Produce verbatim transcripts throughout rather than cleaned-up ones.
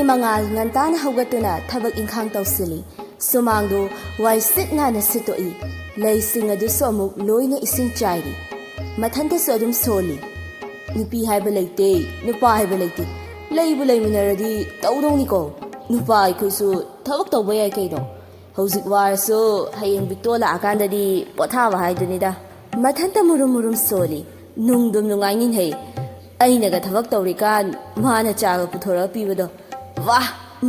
ꯃꯉꯥꯜ ꯉꯟꯇꯥꯅ ꯍꯧꯒꯠꯇꯨꯅ ꯊꯕꯛ ꯏꯪꯈꯥꯡ ꯇꯧꯁꯤꯜꯂꯤ꯫ ꯁꯨꯃꯥꯡꯗꯨ ꯋꯥꯏ ꯁꯤꯠ ꯅꯥꯟꯅ ꯁꯤꯠꯇꯣꯛꯏ꯫ ꯂꯩꯁꯤꯡ ꯑꯗꯨꯁꯨ ꯑꯃꯨꯛ ꯂꯣꯏꯅ ꯏꯁꯤꯡ ꯆꯥꯏꯔꯤ꯫ ꯃꯊꯟꯇꯁꯨ ꯑꯗꯨꯝ ꯁꯣꯜꯂꯤ꯫ ꯅꯨꯄꯤ ꯍꯥꯏꯕ ꯂꯩꯇꯦ, ꯅꯨꯄꯥ ꯍꯥꯏꯕ ꯂꯩꯇꯦ꯫ ꯂꯩꯕꯨ ꯂꯩꯃꯤꯟꯅꯔꯗꯤ ꯇꯧꯗꯧꯅꯤꯀꯣ꯫ ꯅꯨꯄꯥ ꯑꯩꯈꯣꯏꯁꯨ ꯊꯕꯛ ꯇꯧꯕ ꯌꯥꯏ ꯀꯩꯅꯣ꯫ ꯍꯧꯖꯤꯛ ꯋꯥꯔꯁꯨ ꯍꯌꯦꯡ ꯕꯤꯛꯇꯣ ꯂꯥꯛꯑꯀꯥꯟꯗꯗꯤ ꯄꯣꯊꯥꯕ ꯍꯥꯏꯗꯨꯅꯤꯗ꯫ ꯃꯊꯟꯇ ꯃꯨꯔꯨꯝ ꯃꯨꯔꯨꯝ ꯁꯣꯜꯂꯤ꯫ ꯅꯨꯡꯗꯨꯝ ꯅꯨꯡꯉꯥꯏꯅꯤꯡꯍꯩ꯫ ꯑꯩꯅꯒ ꯊꯕꯛ ꯇꯧꯔꯤꯀꯥꯟ ꯃꯥꯅ ꯆꯥꯒ ꯄꯨꯊꯣꯔꯛꯑ ꯄꯤꯕꯗꯣ꯫ ꯋꯥ!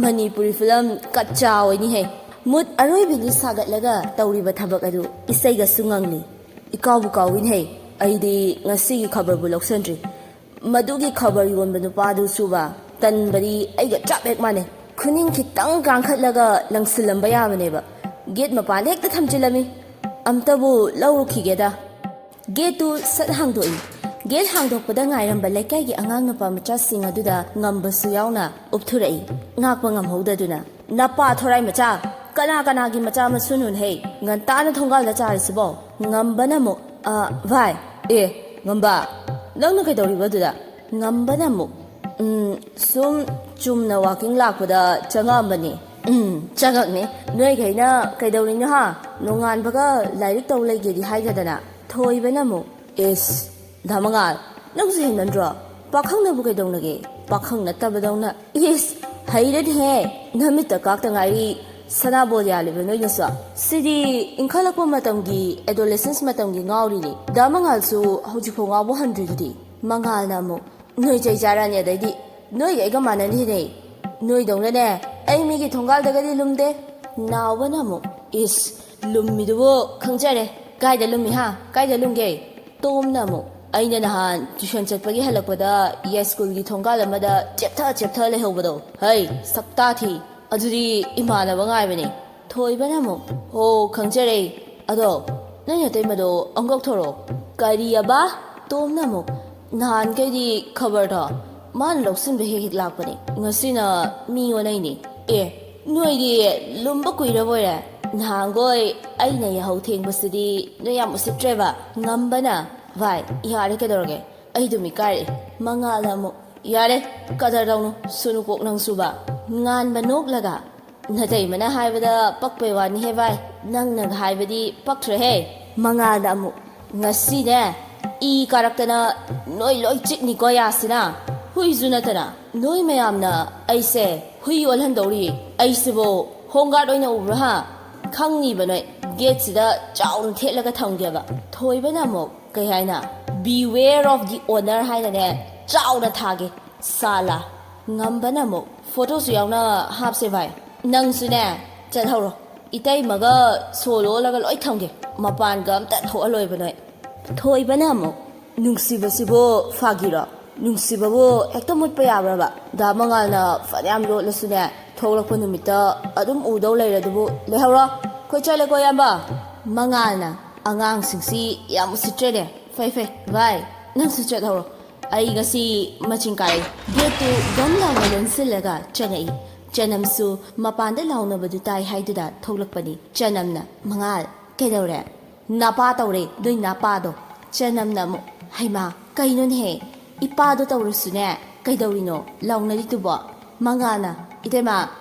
ꯃꯅꯤꯄꯨꯔꯤ ꯐꯤꯂꯝ ꯀꯠꯆꯥ ꯑꯣꯏꯅꯤꯍꯦ꯫ ꯃꯨꯠ ꯑꯔꯣꯏꯕꯤꯅꯤ ꯁꯥꯒꯠꯂꯒ ꯇꯧꯔꯤꯕ ꯊꯕꯛ ꯑꯗꯨ ꯏꯁꯩꯒꯁꯨ ꯉꯪꯂꯤ꯫ ꯏꯀꯥꯎꯕꯨ ꯀꯥꯎꯏꯅꯦꯍꯦ꯫ ꯑꯩꯗꯤ ꯉꯁꯤꯒꯤ ꯈꯕꯔꯕꯨ ꯂꯧꯁꯟꯗ꯭ꯔꯤ꯫ ꯃꯗꯨꯒꯤ ꯈꯕꯔ ꯌꯣꯟꯕ ꯅꯨꯄꯥꯗꯨꯁꯨꯕ ꯇꯟꯕꯗꯤ ꯑꯩꯒ ꯆꯞ ꯍꯦꯛ ꯃꯥꯟꯅꯩ꯫ ꯈꯨꯅꯤꯡ ꯈꯤꯇꯪ ꯀꯥꯡꯈꯠꯂꯒ ꯂꯪꯁꯤꯜꯂꯝꯕ ꯌꯥꯕꯅꯦꯕ꯫ ꯒꯦꯠ ꯃꯄꯥꯟꯗ ꯍꯦꯛꯇ ꯊꯝꯖꯤꯜꯂꯝꯃꯤ꯫ ꯑꯝꯇꯕꯨ ꯂꯧꯔꯨꯈꯤꯒꯦꯗ꯫ ꯒꯦꯠꯇꯨ ꯁꯠ ꯍꯥꯡꯗꯣꯛꯏ꯫ ꯒꯦꯠ ꯍꯥꯡꯗꯣꯛꯄꯗ ꯉꯥꯏꯔꯝꯕ ꯂꯩꯀꯥꯏꯒꯤ ꯑꯉꯥꯡ ꯅꯨꯄꯥ ꯃꯆꯥꯁꯤꯡ ꯑꯗꯨꯗ ꯉꯝꯕꯁꯨ ꯌꯥꯎꯅ ꯎꯞꯊꯨꯔꯛꯏ꯫ ꯉꯥꯛꯄ ꯉꯝꯍꯧꯗꯗꯨꯅ, "ꯅꯄꯥ ꯊꯣꯔꯥꯏ ꯃꯆꯥ, ꯀꯅꯥ ꯀꯅꯥꯒꯤ ꯃꯆꯥ ꯃꯁꯨꯅꯣꯅꯍꯦ? ꯉꯟꯇꯥꯅ ꯊꯣꯡꯒꯥꯜꯗ ꯆꯥꯔꯤꯁꯤꯕꯣ?" ꯉꯝꯕꯅ ꯑꯃꯨꯛ, "ꯑ, ꯚꯥꯏ, ꯑꯦ, ꯉꯝꯕ, ꯅꯪꯅ ꯀꯩꯗꯧꯔꯤꯕ ꯑꯗꯨꯗ?" ꯉꯝꯕꯅ ꯑꯃꯨꯛ, "ꯎꯝ, ꯁꯨꯝ ꯆꯨꯝꯅ ꯋꯥꯀꯤꯡ ꯂꯥꯛꯄꯗ ꯆꯪꯉꯛꯑꯝꯕꯅꯤ꯫" "ꯎꯝ, ꯆꯪꯉꯛꯅꯤ꯫ ꯅꯣꯏꯈꯩꯅ ꯀꯩꯗꯧꯔꯤꯅꯣ ꯍꯥ? ꯅꯣꯡꯉꯥꯟꯕꯒ ꯂꯥꯏꯔꯤꯛ ꯇꯧ ꯂꯩꯒꯦꯗꯤ ꯍꯥꯏꯗꯗꯅ?" ꯊꯣꯏꯕꯅ ꯑꯃꯨꯛ, "ꯏꯁ, ꯗꯥ ꯃꯉꯥꯜ, ꯅꯪꯁꯨ ꯍꯦꯟꯃꯟꯗ꯭ꯔꯣ? ꯄꯥꯈꯪꯅꯕꯨ ꯀꯩꯗꯧꯅꯒꯦ? ꯄꯥꯈꯪ ꯅꯠꯇꯕꯗꯧꯅ꯫ ꯏꯁ, ꯍꯩꯔꯦꯅꯦꯍꯦ, ꯅꯃꯤꯠꯇ ꯀꯥꯛꯇ ꯉꯥꯏꯔꯤ꯫ ꯁꯅꯥꯕꯣꯜ ꯌꯥꯜꯂꯤꯕ ꯅꯣꯏꯅꯁꯨ꯫ ꯁꯤꯗꯤ ꯏꯟꯈꯠꯂꯛꯄ ꯃꯇꯝꯒꯤ, adolescence ꯃꯇꯝꯒꯤ ꯉꯥꯎꯔꯤꯅꯤ꯫ ꯗꯥ ꯃꯉꯥꯜꯁꯨ ꯍꯧꯖꯤꯛꯐꯥꯎ ꯉꯥꯎꯕ ꯍꯟꯗ꯭ꯔꯤꯗꯨꯗꯤ꯫" ꯃꯉꯥꯜꯅ ꯑꯃꯨꯛ, "ꯅꯣꯏ ꯆꯩ ꯆꯥꯔꯅꯤ ꯑꯗꯩꯗꯤ꯫ ꯅꯣꯏꯒ ꯑꯩꯒ ꯃꯥꯟꯅꯗꯦꯅꯦ꯫ ꯅꯣꯏꯗꯧꯅꯅꯦ ꯑꯩ ꯃꯤꯒꯤ ꯊꯣꯡꯒꯥꯜꯗꯒꯗꯤ ꯂꯨꯝꯗꯦ꯫" ꯅꯥꯎꯕꯅ ꯑꯃꯨꯛ, "ꯏꯁ, ꯂꯨꯝꯃꯤꯗꯨꯕꯨ ꯈꯪꯖꯔꯦ꯫ ꯀꯥꯏꯗ ꯂꯨꯝꯃꯤ ꯍꯥ? ꯀꯥꯏꯗ ꯂꯨꯝꯒꯦ?" ꯇꯣꯝꯅ ꯑꯃꯨꯛ, "ꯑꯩꯅ ꯅꯍꯥꯟ tuition ꯆꯠꯄꯒꯤ ꯍꯜꯂꯛꯄꯗ ꯌꯥꯏꯁ꯭ꯀꯨꯜꯒꯤ ꯊꯣꯡꯒꯥꯜ ꯑꯃꯗ ꯆꯦꯞꯊ ꯆꯦꯞꯊ ꯂꯩꯍꯧꯕꯗꯣ꯫ ꯍꯩ, ꯁꯛꯇꯥ ꯊꯤ꯫ ꯑꯗꯨꯗꯤ ꯏꯃꯥꯟꯅꯕ ꯉꯥꯏꯕꯅꯦ꯫" ꯊꯣꯏꯕꯅ ꯑꯃꯨꯛ, "ꯍꯣ, ꯈꯪꯖꯔꯦ꯫ ꯑꯗꯣ ꯅꯪ ꯅꯇꯩꯃꯗꯣ ꯑꯃꯨꯛ ꯀꯧꯊꯣꯔꯛꯑꯣ꯫" "ꯀꯔꯤ ꯑꯕ?" ꯇꯣꯝꯅ ꯑꯃꯨꯛ, "ꯅꯍꯥꯟꯈꯩꯗꯤ ꯈꯕꯔꯗꯣ ꯃꯥꯅ ꯂꯧꯁꯤꯟꯕ ꯍꯦꯛ ꯍꯦꯛ ꯂꯥꯛꯄꯅꯦ꯫ ꯉꯁꯤꯅ ꯃꯤ ꯑꯣꯟꯅꯩꯅꯦ꯫ ꯑꯦ, ꯅꯣꯏꯗꯤ ꯂꯨꯝꯕ ꯀꯨꯏꯔꯕꯣꯏꯔꯦ꯫ ꯅꯍꯥꯟꯈꯣꯏ ꯑꯩꯅ ꯌꯥꯍꯧ ꯊꯦꯡꯕꯁꯤꯗꯤ ꯅꯣꯏ ꯌꯥꯝ ꯎꯁꯤꯠꯇ꯭ꯔꯦꯕ꯫" ꯉꯝꯕꯅ, "ꯚꯥꯏ, ꯌꯥꯔꯦ, ꯀꯩꯗꯧꯔꯒꯦ? ꯑꯩ ꯑꯗꯨꯝ ꯏꯀꯥꯏꯔꯛꯑꯦ꯫" ꯃꯉꯥꯜꯅ ꯑꯃꯨꯛ, ꯌꯥꯔꯦ, ꯀꯗꯔ ꯇꯧꯅꯨ, ꯁꯨꯅꯨꯀꯣꯛ ꯅꯪꯁꯨꯕ꯫ ꯉꯥꯟꯕ ꯅꯣꯛꯂꯒ, ꯅꯇꯩꯃꯅ ꯍꯥꯏꯕꯗ ꯄꯛꯄꯩ ꯋꯥꯅꯤꯍꯦ ꯚꯥꯏ, ꯅꯪꯅꯒ ꯍꯥꯏꯕꯗꯤ ꯄꯛꯇ꯭ꯔꯦꯍꯦ꯫ ꯃꯉꯥꯜꯗ ꯑꯃꯨꯛ, ꯉꯁꯤꯅꯦ ꯏ ꯀꯥꯔꯛꯇꯅ ꯅꯣꯏ ꯂꯣꯏ ꯆꯤꯛꯅꯤꯀꯣ ꯌꯥꯁꯤꯅ꯫ ꯍꯨꯏꯁꯨ ꯅꯠꯇꯅ ꯅꯣꯏ ꯃꯌꯥꯝꯅ ꯑꯩꯁꯦ ꯍꯨꯏ ꯑꯣꯜꯍꯟꯗꯧꯔꯤ꯫ ꯑꯩꯁꯤꯕꯨ ꯍꯣꯝ ꯒꯥꯔꯗ ꯑꯣꯏꯅ ꯎꯕ꯭ꯔꯥ ꯍꯥ? ꯈꯪꯅꯤꯕ ꯅꯣꯏ꯫ ꯒꯦꯠꯁꯤꯗ ꯆꯥꯎꯅ ꯊꯦꯠꯂꯒ ꯊꯝꯒꯦꯕ꯫ ꯊꯣꯏꯕꯅ ꯑꯃꯨꯛ, ꯀꯩ ꯍꯥꯏꯅ, "Beware of the owner" ꯍꯥꯏꯅꯅꯦ ꯆꯥꯎꯅ ꯊꯥꯒꯦ꯫ ꯁꯥꯂꯥ꯫ ꯉꯝꯕꯅ ꯑꯃꯨꯛ, "ꯐꯣꯇꯣꯁꯨ ꯌꯥꯎꯅ ꯍꯥꯞꯁꯦ ꯚꯥꯏ꯫ ꯅꯪꯁꯨꯅꯦ ꯆꯠꯍꯧꯔꯣ꯫ ꯏꯇꯩꯃꯒ ꯁꯣ ꯂꯣꯜꯂꯒ ꯂꯣꯏ ꯊꯝꯒꯦ꯫ ꯃꯄꯥꯟꯒ ꯑꯝꯇ ꯊꯣꯛꯍꯜꯂꯣꯏꯕ ꯅꯣꯏ"꯫ ꯊꯣꯏꯕꯅ ꯑꯃꯨꯛ, "ꯅꯨꯡꯁꯤꯕꯁꯤꯕꯨ ꯐꯥꯒꯤꯔꯣ? ꯅꯨꯡꯁꯤꯕꯕꯨ ꯍꯦꯛꯇ ꯃꯨꯠꯄ ꯌꯥꯕ꯭ꯔꯕ? ꯗꯥ ꯃꯉꯥꯜꯅ ꯐꯅꯌꯥꯝ ꯂꯣꯠꯂꯁꯨꯅꯦ, ꯊꯣꯛꯂꯛꯄ ꯅꯨꯃꯤꯠꯇ ꯑꯗꯨꯝ ꯎꯗꯧ ꯂꯩꯔꯗꯨꯕꯨ꯫ ꯂꯩꯍꯧꯔꯣ, ꯑꯩꯈꯣꯏ ꯆꯠꯂꯦꯀꯣ ꯏꯌꯥꯝꯕ"꯫ ꯃꯉꯥꯜꯅ, "ꯑꯉꯥꯡꯁꯤꯡꯁꯤ ꯌꯥꯝ ꯎꯁꯤꯠꯇ꯭ꯔꯦꯅꯦ꯫ ꯐꯩ ꯐꯩ ꯚꯥꯏ, ꯅꯪꯁꯨ ꯆꯠꯍꯧꯔꯣ꯫ ꯑꯩ ꯉꯁꯤ ꯃꯆꯤꯡ ꯀꯥꯔꯦ"꯫ ꯒꯦꯠꯇꯨ ꯒꯝ ꯂꯥꯎꯅ ꯂꯣꯟꯁꯤꯜꯂꯒ ꯆꯪꯉꯛꯏ꯫ ꯆꯅꯝꯁꯨ ꯃꯄꯥꯟꯗ ꯂꯥꯎꯅꯕꯗꯨ ꯇꯥꯏ ꯍꯥꯏꯗꯨꯗ ꯊꯣꯛꯂꯛꯄꯅꯤ꯫ ꯆꯅꯝꯅ, "ꯃꯉꯥꯜ, ꯀꯩꯗꯧꯔꯦ?" "ꯅꯄꯥ ꯇꯧꯔꯦ, ꯅꯣꯏ ꯅꯄꯥꯗꯣ"꯫ ꯆꯅꯝꯅ ꯑꯃꯨꯛ, "ꯍꯩꯃꯥ, ꯀꯩꯅꯣꯅꯦꯍꯦ? ꯏꯄꯥꯗꯣ ꯇꯧꯔꯁꯨꯅꯦ, ꯀꯩꯗꯧꯔꯤꯅꯣ ꯂꯥꯎꯅꯔꯤꯗꯨꯕꯣ?" ꯃꯉꯥꯜꯅ, "ꯏꯇꯩꯃ,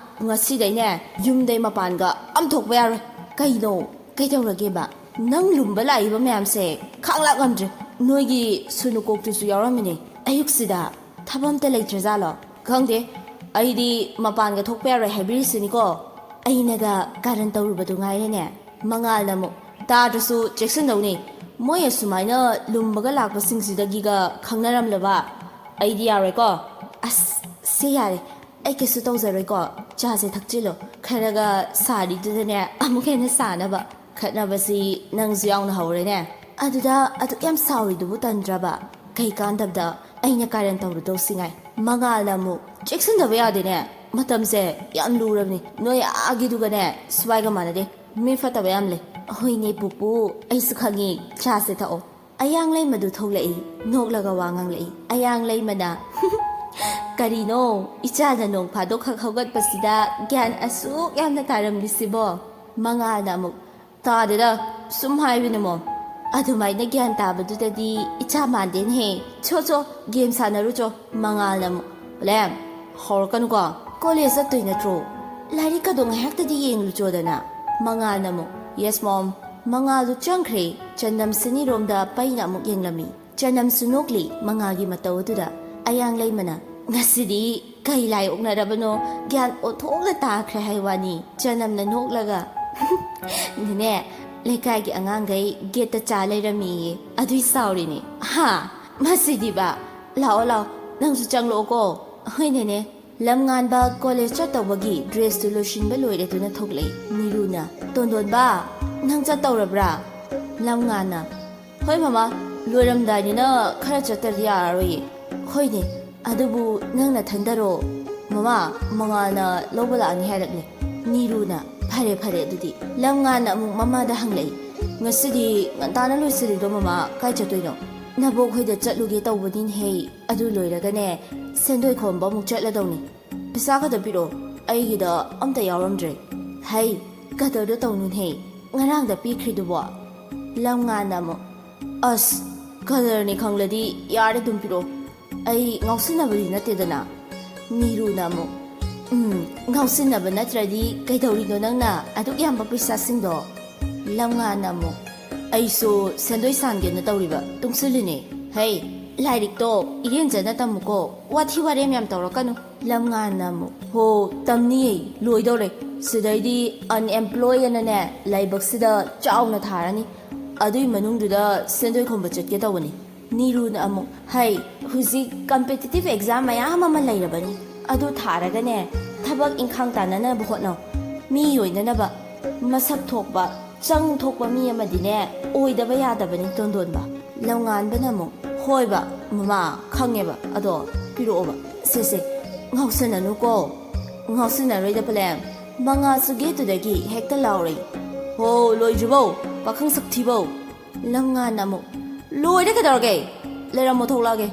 ꯉꯁꯤꯗꯩꯅꯦ ꯌꯨꯝꯗꯩ ꯃꯄꯥꯟꯒ ꯑꯝ ꯊꯣꯛꯄ ꯌꯥꯔꯣꯏ"꯫ "ꯀꯩꯅꯣ? ꯀꯩꯗꯧꯔꯒꯦꯕ? ꯅꯪ ꯂꯨꯝꯕ ꯂꯥꯛꯏꯕ ꯃꯌꯥꯝꯁꯦ ꯈꯥꯡꯂꯥꯛ ꯉꯝꯗ꯭ꯔꯦ꯫ ꯅꯣꯏꯒꯤ ꯁꯨꯅꯨꯀꯣꯛꯇꯨꯁꯨ ꯌꯥꯎꯔꯝꯃꯤꯅꯦ꯫ ꯑꯌꯨꯛꯁꯤꯗ ꯊꯕꯛ ꯑꯝꯇ ꯂꯩꯇ꯭ꯔꯖꯥꯠꯂꯣ?" "ꯈꯪꯗꯦ, ꯑꯩꯗꯤ ꯃꯄꯥꯟꯒ ꯊꯣꯛꯄ ꯌꯥꯔꯣꯏ ꯍꯥꯏꯕꯤꯔꯤꯁꯤꯅꯤꯀꯣ꯫ ꯑꯩꯅꯒ ꯀꯥꯔꯟ ꯇꯧꯔꯨꯕꯗꯨ ꯉꯥꯏꯔꯦꯅꯦ"꯫ ꯃꯉꯥꯜꯅ ꯑꯃꯨꯛ, "ꯇꯥꯗ꯭ꯔꯁꯨ ꯆꯦꯛꯁꯤꯟꯗꯧꯅꯤ꯫ ꯃꯣꯏ ꯑꯁꯨꯃꯥꯏꯅ ꯂꯨꯝꯕꯒ ꯂꯥꯛꯄꯁꯤꯡꯁꯤꯗꯒꯤꯒ ꯈꯪꯅꯔꯝꯂꯕ ꯑꯩꯗꯤ ꯌꯥꯔꯣꯏꯀꯣ"꯫ "ꯑꯁ, ꯁꯦ ꯌꯥꯔꯦ, ꯑꯩ ꯀꯩꯁꯨ ꯇꯧꯖꯔꯣꯏꯀꯣ꯫ ꯆꯥꯁꯦ ꯊꯛꯆꯤꯜꯂꯣ, ꯈꯔꯒ ꯁꯥꯔꯤꯗꯨꯗꯅꯦ ꯑꯃꯨꯛ ꯍꯦꯟꯅ ꯁꯥꯅꯕ"꯫ "ꯈꯠꯅꯕꯁꯤ ꯅꯪꯁꯨ ꯌꯥꯎꯅ ꯍꯧꯔꯦꯅꯦ꯫ ꯑꯗꯨꯗ ꯑꯗꯨꯛ ꯌꯥꯝ ꯁꯥꯎꯔꯤꯗꯨꯕꯨ ꯇꯟꯗ꯭ꯔꯕ? ꯀꯩ ꯀꯥꯟꯗꯕꯗ ꯑꯩꯅ ꯀꯥꯔꯟ ꯇꯧꯔꯨꯗꯧꯁꯤꯉꯥꯏ"꯫ ꯃꯉꯥꯜꯅ ꯑꯃꯨꯛ, "ꯆꯦꯛꯁꯤꯟꯗꯕ ꯌꯥꯗꯦꯅꯦ꯫ ꯃꯇꯝꯁꯦ ꯌꯥꯝ ꯂꯨꯔꯕꯅꯤ꯫ ꯅꯣꯏ ꯑꯥꯒꯤꯗꯨꯒꯅꯦ ꯁ꯭ꯋꯥꯏꯒ ꯃꯥꯟꯅꯗꯦ꯫ ꯃꯤ ꯐꯠꯇꯕ ꯌꯥꯝ ꯂꯩ"꯫ "ꯍꯣꯏꯅꯦ ꯄꯨꯄꯨ, ꯑꯩꯁꯨ ꯈꯪꯉꯤ꯫ ꯆꯥꯁꯦ ꯊꯛꯑꯣ"꯫ ꯑꯌꯥꯡ ꯂꯩꯃꯗꯨ ꯊꯣꯛꯂꯛꯏ꯫ ꯅꯣꯛꯂꯒ ꯋꯥ ꯉꯥꯡꯂꯛꯏ꯫ ꯑꯌꯥꯡ ꯂꯩꯃꯅ, "ꯀꯔꯤꯅꯣ, ꯏꯆꯥꯅ ꯅꯣꯡ ꯐꯥꯗꯣꯛꯈꯛ ꯍꯧꯒꯠꯄꯁꯤꯗ ꯒ꯭ꯌꯥꯟ ꯑꯁꯨꯛ ꯌꯥꯝꯅ ꯇꯥꯔꯝꯂꯤꯁꯤꯕꯣ?" ꯃꯉꯥꯜꯅ ꯑꯃꯨꯛ, "ꯇꯥꯗꯦꯗ, ꯁꯨꯝ ꯍꯥꯏꯕꯅꯤꯃꯣ"꯫ ꯑꯗꯨꯃꯥꯏꯅ ꯒ꯭ꯌꯥꯟ ꯇꯥꯕꯗꯨꯗꯗꯤ ꯏꯆꯥ ꯃꯥꯟꯗꯦꯅꯦꯍꯦ꯫ ꯆꯣ ꯆꯣ, ꯒꯦꯝ ꯁꯥꯟꯅꯔꯨ ꯆꯣ꯫ ꯃꯉꯥꯜꯅ ꯑꯃꯨꯛ, ꯄꯂꯦꯝ, ꯍꯧꯔꯛꯀꯅꯨꯀꯣ꯫ ꯀꯣꯂꯦꯖ ꯆꯠꯇꯣꯏ ꯅꯠꯇ꯭ꯔꯣ? ꯂꯥꯏꯔꯤꯛꯀꯗꯣ ꯉꯥꯏꯍꯥꯛꯇꯗꯤ ꯌꯦꯡꯂꯨꯆꯣꯗꯅ꯫ ꯃꯉꯥꯜꯅ ꯑꯃꯨꯛ, "Yes mom." ꯃꯉꯥꯜꯗꯨ ꯆꯪꯈ꯭ꯔꯦ꯫ ꯆꯅꯝ ꯁꯤꯅꯤꯔꯣꯝꯗ ꯄꯩꯅ ꯑꯃꯨꯛ ꯌꯦꯡꯂꯝꯃꯤ꯫ ꯆꯅꯝꯁꯨ ꯅꯣꯛꯂꯤ ꯃꯉꯥꯜꯒꯤ ꯃꯇꯧ ꯑꯗꯨꯗ꯫ ꯑꯌꯥꯡ ꯂꯩꯃꯅ, "ꯉꯁꯤꯗꯤ ꯀꯩ ꯂꯥꯏ ꯑꯣꯛꯅꯔꯕꯅꯣ? ꯒ꯭ꯌꯥꯟ ꯑꯣꯟꯊꯣꯛꯅ ꯇꯥꯈ꯭ꯔꯦ ꯍꯥꯏ ꯋꯥꯅꯤ꯫" ꯆꯅꯝꯅ ꯅꯣꯛꯂꯒ, "ꯅꯦꯅꯦ, ꯂꯩꯀꯥꯏꯒꯤ ꯑꯉꯥꯡꯈꯩ ꯒꯦꯠꯇ ꯆꯥ ꯂꯩꯔꯝꯃꯤꯌꯦ꯫ ꯑꯗꯨꯏ ꯁꯥꯎꯔꯤꯅꯦ꯫ ꯍꯥ? ꯃꯁꯤꯗꯤꯕ꯫ ꯂꯥꯛꯑꯣ, ꯂꯥꯛꯑꯣ, ꯅꯪꯁꯨ ꯆꯪꯂꯛꯑꯣꯀꯣ꯫" "ꯍꯣꯏ ꯅꯦꯅꯦ꯫" ꯂꯝꯉꯥꯟꯕ ꯀꯣꯂꯦꯖ ꯆꯠꯇꯧꯕꯒꯤ ꯗ꯭ꯔꯦꯁꯇꯨ ꯂꯣꯏꯁꯤꯟꯕ ꯂꯣꯏꯔꯗꯨꯅ ꯊꯣꯛꯂꯛꯏ꯫ ꯅꯤꯔꯨꯅ, "ꯇꯣꯟꯗꯣꯟꯕ, ꯅꯪ ꯆꯠꯇꯧꯔꯕ꯭ꯔꯥ?" ꯂꯝꯉꯥꯟꯅ, "ꯍꯣꯏ ꯃꯃꯥ, ꯂꯣꯏꯔꯝꯗꯥꯏꯅꯤꯅ ꯈꯔ ꯆꯠꯇ꯭ꯔꯗꯤ ꯌꯥꯔꯔꯣꯏꯌꯦ꯫" "ꯍꯣꯏꯅꯦ, ꯑꯗꯨꯕꯨ ꯅꯪ ꯅꯊꯟꯗꯔꯣ?" "ꯃꯃꯥ, ꯃꯉꯥꯜꯅ ꯂꯧꯕ ꯂꯥꯛꯑꯅꯤ ꯍꯥꯏꯔꯛꯂꯦ꯫" ꯅꯤꯔꯨꯅ, "ꯐꯔꯦ, ꯐꯔꯦ ꯑꯗꯨꯗꯤ꯫" ꯂꯝꯉꯥꯟꯅ ꯑꯃꯨꯛ ꯃꯃꯥꯗ ꯍꯪꯂꯛꯏ, "ꯉꯁꯤꯗꯤ ꯉꯟꯇꯥꯅ ꯂꯣꯏꯁꯤꯜꯂꯤꯗꯣ ꯃꯃꯥ, ꯀꯥꯏ ꯆꯠꯇꯣꯏꯅꯣ?" "ꯅꯕꯣꯛ ꯍꯣꯏꯗ ꯆꯠꯂꯨꯒꯦ ꯇꯧꯕꯅꯤꯅꯦꯍꯦ꯫ ꯑꯗꯨ ꯂꯣꯏꯔꯒꯅꯦ, ꯁꯦꯟꯗꯣꯏ ꯈꯣꯝꯕ ꯑꯃꯨꯛ ꯆꯠꯂꯗꯧꯅꯤ꯫" "ꯄꯩꯁꯥ ꯈꯛꯇ ꯄꯤꯔꯛꯑꯣ, ꯑꯩꯒꯤꯗ ꯑꯝꯇ ꯌꯥꯎꯔꯝꯗ꯭ꯔꯦ꯫" "ꯍꯩ, ꯀꯗꯔꯗꯣ ꯇꯧꯅꯨꯅꯦꯍꯦ, ꯉꯔꯥꯡꯗ ꯄꯤꯈ꯭ꯔꯤꯗꯨꯕꯣ?" ꯂꯝꯉꯥꯟꯅ ꯑꯃꯨꯛ, "ꯑꯁ, ꯀꯗꯔꯅꯤ ꯈꯪꯂꯗꯤ ꯌꯥꯔꯦ, ꯑꯗꯨꯝ ꯄꯤꯔꯛꯑꯣ꯫ ꯑꯩ ꯉꯥꯎꯁꯤꯟꯅꯕꯗꯤ ꯅꯠꯇꯦꯗꯅ꯫" ꯅꯤꯔꯨꯅ ꯑꯃꯨꯛ, "ꯎꯝ, ꯉꯥꯎꯁꯤꯟꯅꯕ ꯅꯠꯇ꯭ꯔꯗꯤ ꯀꯩꯗꯧꯔꯤꯅꯣ ꯅꯪꯅ ꯑꯗꯨꯛ ꯌꯥꯝꯕ ꯄꯩꯁꯥꯁꯤꯡꯗꯣ?" ꯂꯝꯉꯥꯟꯅ ꯑꯃꯨꯛ, "ꯑꯩꯁꯨ ꯁꯦꯟꯗꯣꯏ ꯁꯥꯟꯒꯦꯅ ꯇꯧꯔꯤꯕ, ꯇꯨꯡꯁꯤꯜꯂꯤꯅꯦ꯫" "ꯍꯩ, ꯂꯥꯏꯔꯤꯛꯇꯣ ꯏꯔꯦꯟꯖꯅ ꯇꯝꯃꯨꯀꯣ, ꯋꯥꯊꯤ ꯋꯥꯔꯦꯝ ꯌꯥꯝ ꯇꯧꯔꯛꯀꯅꯨ꯫" ꯂꯝꯉꯥꯟꯅ ꯑꯃꯨꯛ, "ꯍꯣ, ꯇꯝꯅꯤꯌꯦ, ꯂꯣꯏꯗꯧꯔꯦ꯫ ꯁꯤꯗꯩꯗꯤ unemployed ꯑꯅꯅꯦ, ꯂꯥꯏꯕꯛꯁꯤꯗ ꯆꯥꯎꯅ ꯊꯥꯔꯅꯤ꯫ ꯑꯗꯨꯏ ꯃꯅꯨꯡꯗꯨꯗ ꯁꯦꯟꯗꯣꯏ ꯈꯣꯝꯕ ꯆꯠꯀꯦ ꯇꯧꯕꯅꯤ꯫" ꯅꯤꯔꯨꯅ ꯑꯃꯨꯛ, "ꯍꯩ, ꯍꯧꯖꯤꯛ competitive exam ꯃꯌꯥꯝ ꯑꯃ ꯂꯩꯔꯕꯅꯤ꯫ ꯑꯗꯨ ꯊꯥꯔꯒꯅꯦ, ꯊꯕꯛ ꯏꯪꯈꯥꯡ ꯇꯥꯟꯅꯅꯕ ꯍꯣꯠꯅꯧ꯫ ꯃꯤ ꯑꯣꯏꯅꯅꯕ, ꯃꯁꯛ ꯊꯣꯛꯄ, ꯆꯪ ꯊꯣꯛꯄ ꯃꯤ ꯑꯃꯗꯤꯅꯦ, ꯑꯣꯏꯗꯕ ꯌꯥꯗꯕꯅꯤ, ꯇꯣꯟꯗꯣꯟꯕ꯫" ꯂꯝꯉꯥꯟꯕꯅ ꯑꯃꯨꯛ, "ꯍꯣꯏꯕ, ꯃꯃꯥ, ꯈꯪꯉꯦꯕ, ꯑꯗꯣ ꯄꯤꯔꯛꯑꯣꯕ꯫" "ꯁꯦ, ꯁꯦ, ꯉꯥꯎꯁꯟꯅꯅꯨꯀꯣ꯫" "ꯉꯥꯎꯁꯟꯅꯔꯣꯏꯗ, ꯄꯂꯦꯝ꯫ ꯃꯉꯥꯜꯁꯨ ꯒꯦꯠꯇꯨꯗꯒꯤ ꯍꯦꯛꯇ ꯂꯥꯎꯔꯛꯏ꯫" "ꯍꯣ, ꯂꯣꯏꯗ꯭ꯔꯤꯕꯧ, ꯄꯥꯈꯪ ꯁꯛꯊꯤꯕꯧ?" ꯂꯝꯉꯥꯟꯅ ꯑꯃꯨꯛ, "ꯂꯣꯏꯔꯦ, ꯀꯩꯗꯧꯔꯒꯦ? ꯂꯩꯔꯝꯃꯣ, ꯊꯣꯛꯂꯛꯑꯒꯦ꯫"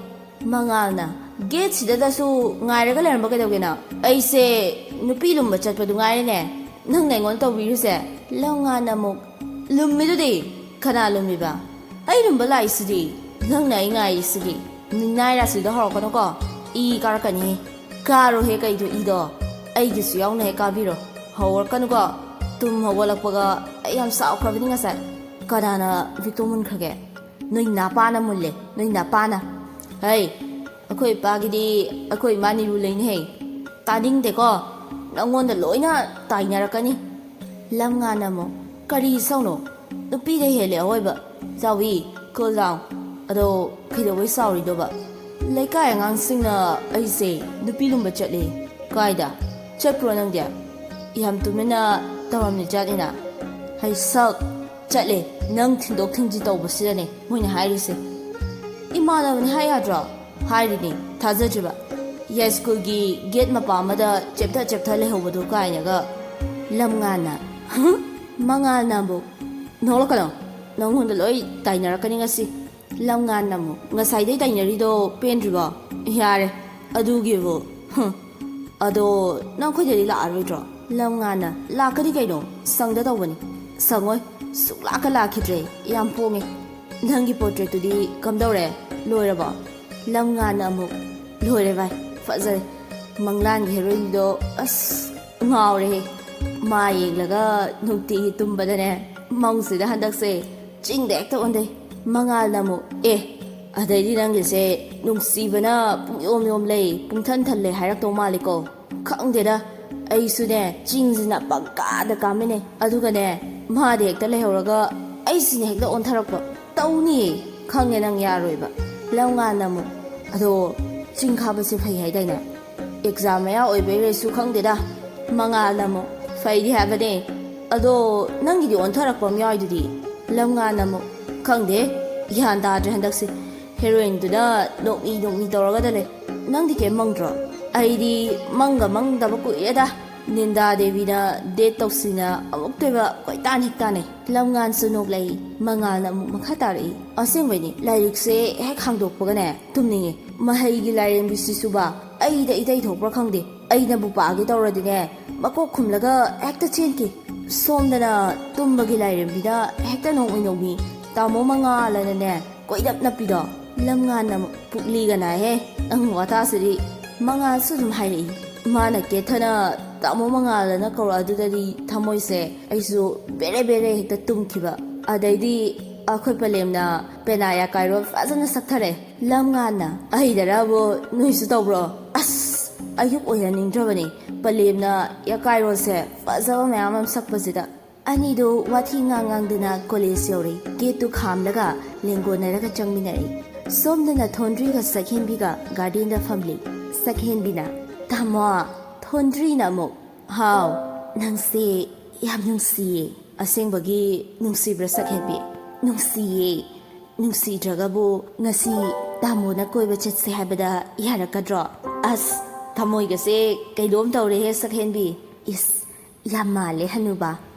ꯃꯉꯥꯜꯅ, "ꯒꯦꯠꯁꯤꯗꯗꯁꯨ ꯉꯥꯏꯔꯒ ꯂꯩꯔꯝꯕ ꯀꯩꯗꯧꯒꯦ ꯅꯪ? ꯑꯩꯁꯦ ꯅꯨꯄꯤ ꯂꯨꯝꯕ ꯆꯠꯄꯗꯨ ꯉꯥꯏꯔꯦꯅꯦ, ꯅꯪꯅ ꯑꯩꯉꯣꯟꯗ ꯇꯧꯕꯤꯔꯤꯁꯦ?" ꯂꯝꯉꯥꯟꯅ ꯑꯃꯨꯛ, "ꯂꯨꯝꯃꯤꯗꯨꯗꯤ, ꯀꯅꯥ ꯂꯨꯝꯃꯤꯕ? ꯑꯩ ꯂꯨꯝꯕ ꯂꯥꯛꯏꯁꯤꯗꯤ꯫ ꯅꯪꯅ ꯑꯩ ꯉꯥꯏꯔꯤꯁꯤꯗꯤ꯫ ꯃꯤꯅꯥꯏ ꯔꯥꯁꯤꯗ ꯍꯧꯔꯛꯀꯅꯨꯀꯣ꯫ ꯏ ꯀꯥꯔꯛꯀꯅꯤ꯫ ꯀꯥꯔꯣꯍꯦ, ꯀꯩꯗꯣ ꯏꯗꯣ? ꯑꯩꯒꯤꯁꯨ ꯌꯥꯎꯅ ꯍꯦꯛ ꯀꯥꯕꯤꯔꯣ꯫ ꯍꯧꯔꯛꯀꯅꯨꯀꯣ꯫ ꯇꯨꯝ ꯍꯧꯒꯠꯂꯛꯄꯒ ꯑꯩ ꯌꯥꯝ ꯁꯥꯎꯈ꯭ꯔꯕꯅꯤ ꯉꯁꯥꯏ꯫ ꯀꯅꯥꯅ ꯚꯤꯛꯇꯣ ꯃꯨꯟꯈ꯭ꯔꯒꯦ? ꯅꯣꯏ ꯅꯄꯥꯅ ꯃꯨꯜꯂꯦ, ꯅꯣꯏ ꯅꯄꯥꯅ꯫ ꯍꯩ, ꯑꯩꯈꯣꯏ ꯏꯄꯥꯒꯤꯗꯤ ꯑꯩꯈꯣꯏ ꯏꯃꯥꯅꯤꯕꯨ ꯂꯩꯅꯦꯍꯦ꯫ ꯇꯥꯅꯤꯡꯗꯦꯀꯣ꯫ ꯅꯪꯉꯣꯟꯗ ꯂꯣꯏꯅ ꯇꯥꯏꯅꯔꯛꯀꯅꯤ꯫ ꯂꯝꯉꯥꯟꯅ ꯑꯃꯨꯛ, "ꯀꯔꯤ ꯏꯁꯧꯅꯣ? ꯅꯨꯄꯤꯗ ꯍꯦꯜꯂꯦ ꯑꯑꯣꯏꯕ꯫ ꯆꯥꯎꯕꯤ, cool down꯫ ꯑꯗꯣ ꯀꯩꯗꯧꯕꯩ ꯁꯥꯎꯔꯤꯅꯣꯕ? ꯂꯩꯀꯥꯏ ꯑꯉꯥꯡꯁꯤꯡꯅ ꯑꯩꯁꯦ ꯅꯨꯄꯤ ꯂꯨꯝꯕ ꯆꯠꯂꯦ꯫ ꯀꯥꯏꯗ? ꯆꯠꯄ꯭ꯔꯣ ꯅꯪꯗꯤ? ꯌꯥꯝ ꯇꯨꯃꯤꯟꯅ ꯇꯧꯔꯝꯃꯤ ꯖꯥꯠꯅꯤꯅ꯫ ꯍꯩ ꯁꯛ! ꯆꯠꯂꯦ꯫ ꯅꯪ ꯊꯤꯟꯗꯣꯛ ꯊꯤꯟꯖꯤꯟ ꯇꯧꯕꯁꯤꯗꯅꯦ ꯃꯣꯏꯅ ꯍꯥꯏꯔꯤꯁꯦ꯫ ꯏꯃꯥꯟꯅꯕꯅꯤ ꯍꯥꯏ ꯌꯥꯗ꯭ꯔꯣ?" ꯍꯥꯏꯔꯤꯅꯤ꯫ ꯊꯥꯖꯗ꯭ꯔꯤꯕ꯫ ꯌꯥꯏꯁ꯭ꯀꯨꯜꯒꯤ ꯒꯦꯠ ꯃꯄꯥ ꯑꯃꯗ ꯆꯦꯞꯊ ꯆꯦꯞꯊ ꯂꯩꯍꯧꯕꯗꯨ ꯀꯥꯏꯅꯒ꯫ ꯂꯝꯉꯥꯟꯅ, ꯃꯉꯥꯜꯅ ꯑꯃꯨꯛ, "ꯅꯣꯛꯂꯛꯀꯅꯣ꯫ ꯅꯪꯉꯣꯟꯗ ꯂꯣꯏ ꯇꯥꯏꯅꯔꯛꯀꯅꯤ ꯉꯁꯤ꯫" ꯂꯝꯉꯥꯟꯅ ꯑꯃꯨꯛ, "ꯉꯁꯥꯏꯗꯩ ꯇꯥꯏꯅꯔꯤꯗꯣ ꯄꯦꯟꯗ꯭ꯔꯤꯕꯣ? ꯌꯥꯔꯦ꯫ ꯑꯗꯨꯒꯤꯕꯨ, ꯍꯨꯝ꯫ ꯑꯗꯣ ꯅꯪ ꯑꯩꯈꯣꯏꯗꯗꯤ ꯂꯥꯛꯑꯔꯣꯏꯗ꯭ꯔꯣ?" ꯂꯝꯉꯥꯟꯅ, "ꯂꯥꯛꯀꯅꯤ ꯀꯩꯅꯣ, ꯁꯪꯗ ꯇꯧꯕꯅꯤ꯫" "ꯁꯪꯉꯣꯏ꯫ ꯁꯨꯡꯂꯥꯛꯀ ꯂꯥꯛꯈꯤꯗ꯭ꯔꯦ꯫ ꯌꯥꯝ ꯄꯣꯡꯉꯦ꯫ ꯅꯪꯒꯤ ꯄꯣꯔꯇ꯭ꯔꯦꯠꯇꯨꯗꯤ ꯀꯝꯗꯧꯔꯦ? ꯂꯣꯏꯔꯕꯣ?" ꯂꯝꯉꯥꯟꯅ ꯑꯃꯨꯛ, "ꯂꯣꯏꯔꯦ ꯚꯥꯏ, ꯐꯖꯔꯦ꯫ ꯃꯪꯂꯥꯟꯒꯤ ꯍꯦꯔꯣꯏꯟꯗꯣ ꯑꯁ ꯉꯥꯎꯔꯦꯍꯦ꯫ ꯃꯥ ꯌꯦꯡꯂꯒ ꯅꯨꯡꯇꯤꯒꯤ ꯇꯨꯝꯕꯗꯅꯦ, ꯃꯪꯁꯤꯗ ꯍꯟꯗꯛꯁꯦ ꯆꯤꯡꯗ ꯍꯦꯛꯇ ꯑꯣꯟꯊꯩ꯫" ꯃꯉꯥꯜꯅ ꯑꯃꯨꯛ, "ꯑꯦ, ꯑꯗꯩꯗꯤ ꯅꯪꯒꯤꯁꯦ ꯅꯨꯡꯁꯤꯕꯅ ꯄꯨꯡꯌꯣꯝ ꯌꯣꯝ ꯂꯩ, ꯄꯨꯡꯊꯟ ꯊꯜꯂꯦ ꯍꯥꯏꯔꯛꯇꯧ ꯃꯥꯜꯂꯤꯀꯣ꯫ ꯈꯪꯗꯦꯗ, ꯑꯩꯁꯨꯅꯦ ꯆꯤꯡꯁꯤꯅ ꯄꯪꯀꯥꯗ ꯀꯥꯃꯤꯟꯅꯩ꯫ ꯑꯗꯨꯒꯅꯦ ꯃꯥꯗꯤ ꯍꯦꯛꯇ ꯂꯩꯍꯧꯔꯒ ꯑꯩꯁꯤꯅ ꯍꯦꯛꯇ ꯑꯣꯟꯊꯔꯛꯄ꯫ ꯇꯧꯅꯤꯌꯦ, ꯈꯪꯉꯦ ꯅꯪ ꯌꯥꯔꯣꯏꯕ꯫" ꯂꯝꯉꯥꯟꯅ ꯑꯃꯨꯛ, "ꯑꯗꯣ ꯆꯤꯡ ꯈꯥꯕꯁꯦ ꯐꯩ ꯍꯥꯏꯗꯥꯏꯅꯦ? ꯑꯦꯛꯖꯥꯝ ꯃꯌꯥ ꯑꯣꯏꯕꯩꯔꯁꯨ ꯈꯪꯗꯦꯗ꯫" ꯃꯉꯥꯜꯅ ꯑꯃꯨꯛ, "ꯐꯩꯗꯤ ꯍꯥꯏꯕꯅꯦ, ꯑꯗꯣ ꯅꯪꯒꯤꯗꯤ ꯑꯣꯟꯊꯔꯛꯄ ꯑꯃ ꯌꯥꯎꯔꯤꯗꯨꯗꯤ?" ꯂꯝꯉꯥꯟꯅ ꯑꯃꯨꯛ, "ꯈꯪꯗꯦ, ꯒ꯭ꯌꯥꯟ ꯇꯥꯗ꯭ꯔꯦ ꯍꯟꯗꯛꯁꯦ꯫ ꯍꯦꯔꯣꯏꯟꯗꯨꯅ ꯅꯣꯛꯃꯤ ꯅꯣꯛꯃꯤ ꯇꯧꯔꯒꯗ ꯂꯩ꯫ ꯅꯪꯗꯤ ꯀꯩꯝ ꯃꯪꯗ꯭ꯔꯣ?" "ꯑꯩꯗꯤ ꯃꯪꯒ ꯃꯪꯗꯕ ꯀꯨꯏꯔꯦꯗ꯫ ꯅꯤꯟꯗꯥ ꯗꯦꯕꯤꯅ ꯗꯦꯠ ꯇꯧꯁꯤꯅ ꯑꯃꯨꯛꯇꯣꯏꯕ ꯀꯣꯏꯇꯥꯟ ꯍꯦꯛ ꯇꯥꯟꯅꯩ꯫" ꯂꯝꯉꯥꯟꯁꯨ ꯅꯣꯛꯂꯛꯏ꯫ ꯃꯉꯥꯜꯅ ꯑꯃꯨꯛ ꯃꯈꯥ ꯇꯥꯔꯛꯏ, "ꯑꯁꯦꯡꯕꯩꯅꯤ, ꯂꯥꯏꯔꯤꯛꯁꯦ ꯍꯦꯛ ꯍꯥꯡꯗꯣꯛꯄꯒꯅꯦ ꯇꯨꯝꯅꯤꯡꯉꯤ꯫ ꯃꯍꯩꯒꯤ ꯂꯥꯏꯔꯦꯝꯕꯤꯁꯤꯁꯨꯕ ꯑꯩꯗ ꯏꯇꯩ ꯊꯣꯛꯄ꯭ꯔꯥ ꯈꯪꯗꯦ꯫ ꯑꯩꯅꯕꯨ ꯄꯥꯒꯦ ꯇꯧꯔꯗꯤꯅꯦ, ꯃꯀꯣꯛ ꯈꯨꯝꯂꯒ ꯍꯦꯛꯇ ꯆꯦꯟꯈꯤ꯫ ꯁꯣꯝꯗꯅ ꯇꯨꯝꯕꯒꯤ ꯂꯥꯏꯔꯦꯝꯕꯤꯗ ꯍꯦꯛꯇ ꯅꯣꯡꯃꯩ ꯅꯣꯡꯃꯤ ꯇꯥꯃꯣ ꯃꯉꯥꯜꯂꯅꯅꯦ ꯀꯣꯏꯗꯞ ꯅꯞꯄꯤꯗꯣ꯫ ꯂꯝꯉꯥꯟꯅ ꯄꯨꯛꯂꯤꯒ ꯅꯥꯏꯍꯦ꯫ ꯅꯪ ꯋꯥꯇꯥꯁꯤꯗꯤ꯫ ꯃꯉꯥꯜꯁꯨ ꯑꯗꯨꯝ ꯍꯥꯏꯔꯛꯏ꯫ ꯃꯥꯅ ꯀꯦꯊꯅ ꯇꯥꯃꯣ ꯃꯉꯥꯜꯂꯅ ꯀꯧꯔꯛꯑꯗꯨꯗꯗꯤ ꯊꯃꯣꯏꯁꯦ ꯑꯩꯁꯨ ꯕꯦꯔꯦ ꯕꯦꯔꯦ ꯍꯦꯛꯇ ꯇꯨꯝꯈꯤꯕ꯫ ꯑꯗꯩꯗꯤ ꯑꯩꯈꯣꯏ ꯄꯂꯦꯝꯅ ꯄꯦꯅꯥ ꯌꯥꯀꯥꯏꯔꯣ ꯐꯖꯅ ꯁꯛꯊꯔꯦ꯫ ꯂꯝꯉꯥꯟꯅ ꯑꯩꯗꯔꯕꯨ ꯅꯣꯏꯁꯨ ꯇꯧꯕ꯭ꯔꯣ? ꯑꯁ, ꯑꯌꯨꯛ ꯑꯣꯏꯍꯟꯅꯤꯡꯗ꯭ꯔꯕꯅꯤ꯫ ꯄꯂꯦꯝꯅ ꯌꯥꯀꯥꯏꯔꯣꯜꯁꯦ ꯐꯖꯕ ꯃꯌꯥꯝ ꯑꯃ ꯁꯛꯄꯁꯤꯗ꯫ ꯑꯅꯤꯗꯣ ꯋꯥꯊꯤ ꯉꯥꯡ ꯉꯥꯡꯗꯨꯅ ꯀꯣꯂꯦꯖ ꯌꯧꯔꯦ꯫ ꯒꯦꯠꯇꯨ ꯈꯥꯝꯂꯒ ꯂꯦꯡꯒꯣꯟꯅꯔꯒ ꯆꯪꯃꯤꯟꯅꯔꯦ꯫ ꯁꯣꯝꯗꯅ ꯊꯣꯟꯗ꯭ꯔꯤꯒ ꯁꯛꯍꯦꯟꯕꯤꯒ ꯒꯥꯔꯗꯦꯟꯗ ꯐꯝꯂꯤ꯫ ꯁꯛꯍꯦꯟꯕꯤꯅ, "ꯇꯥꯃꯣ!" ꯊꯣꯟꯗ꯭ꯔꯤꯅ ꯑꯃꯨꯛ, "ꯍꯥꯎ, ꯅꯪꯁꯦ ꯌꯥꯝ ꯅꯨꯡꯁꯤꯌꯦ꯫ ꯑꯁꯦꯡꯕꯒꯤ ꯅꯨꯡꯁꯤꯕ꯭ꯔꯥ ꯁꯛꯍꯦꯟꯕꯤ?" "ꯅꯨꯡꯁꯤꯌꯦ꯫ ꯅꯨꯡꯁꯤꯗ꯭ꯔꯒꯕꯨ ꯉꯁꯤ ꯇꯥꯃꯣꯅ ꯀꯣꯏꯕ ꯆꯠꯁꯦ ꯍꯥꯏꯕꯗ ꯌꯥꯔꯛꯀꯗ꯭ꯔꯣ?" "ꯑꯁ, ꯊꯃꯣꯏꯒꯁꯦ ꯀꯩꯅꯣꯝ ꯇꯧꯔꯦꯍꯦ ꯁꯛꯍꯦꯟꯕꯤ꯫ ꯏꯁ, ꯌꯥꯝ ꯃꯥꯜꯂꯦ ꯍꯅꯨꯕ꯫"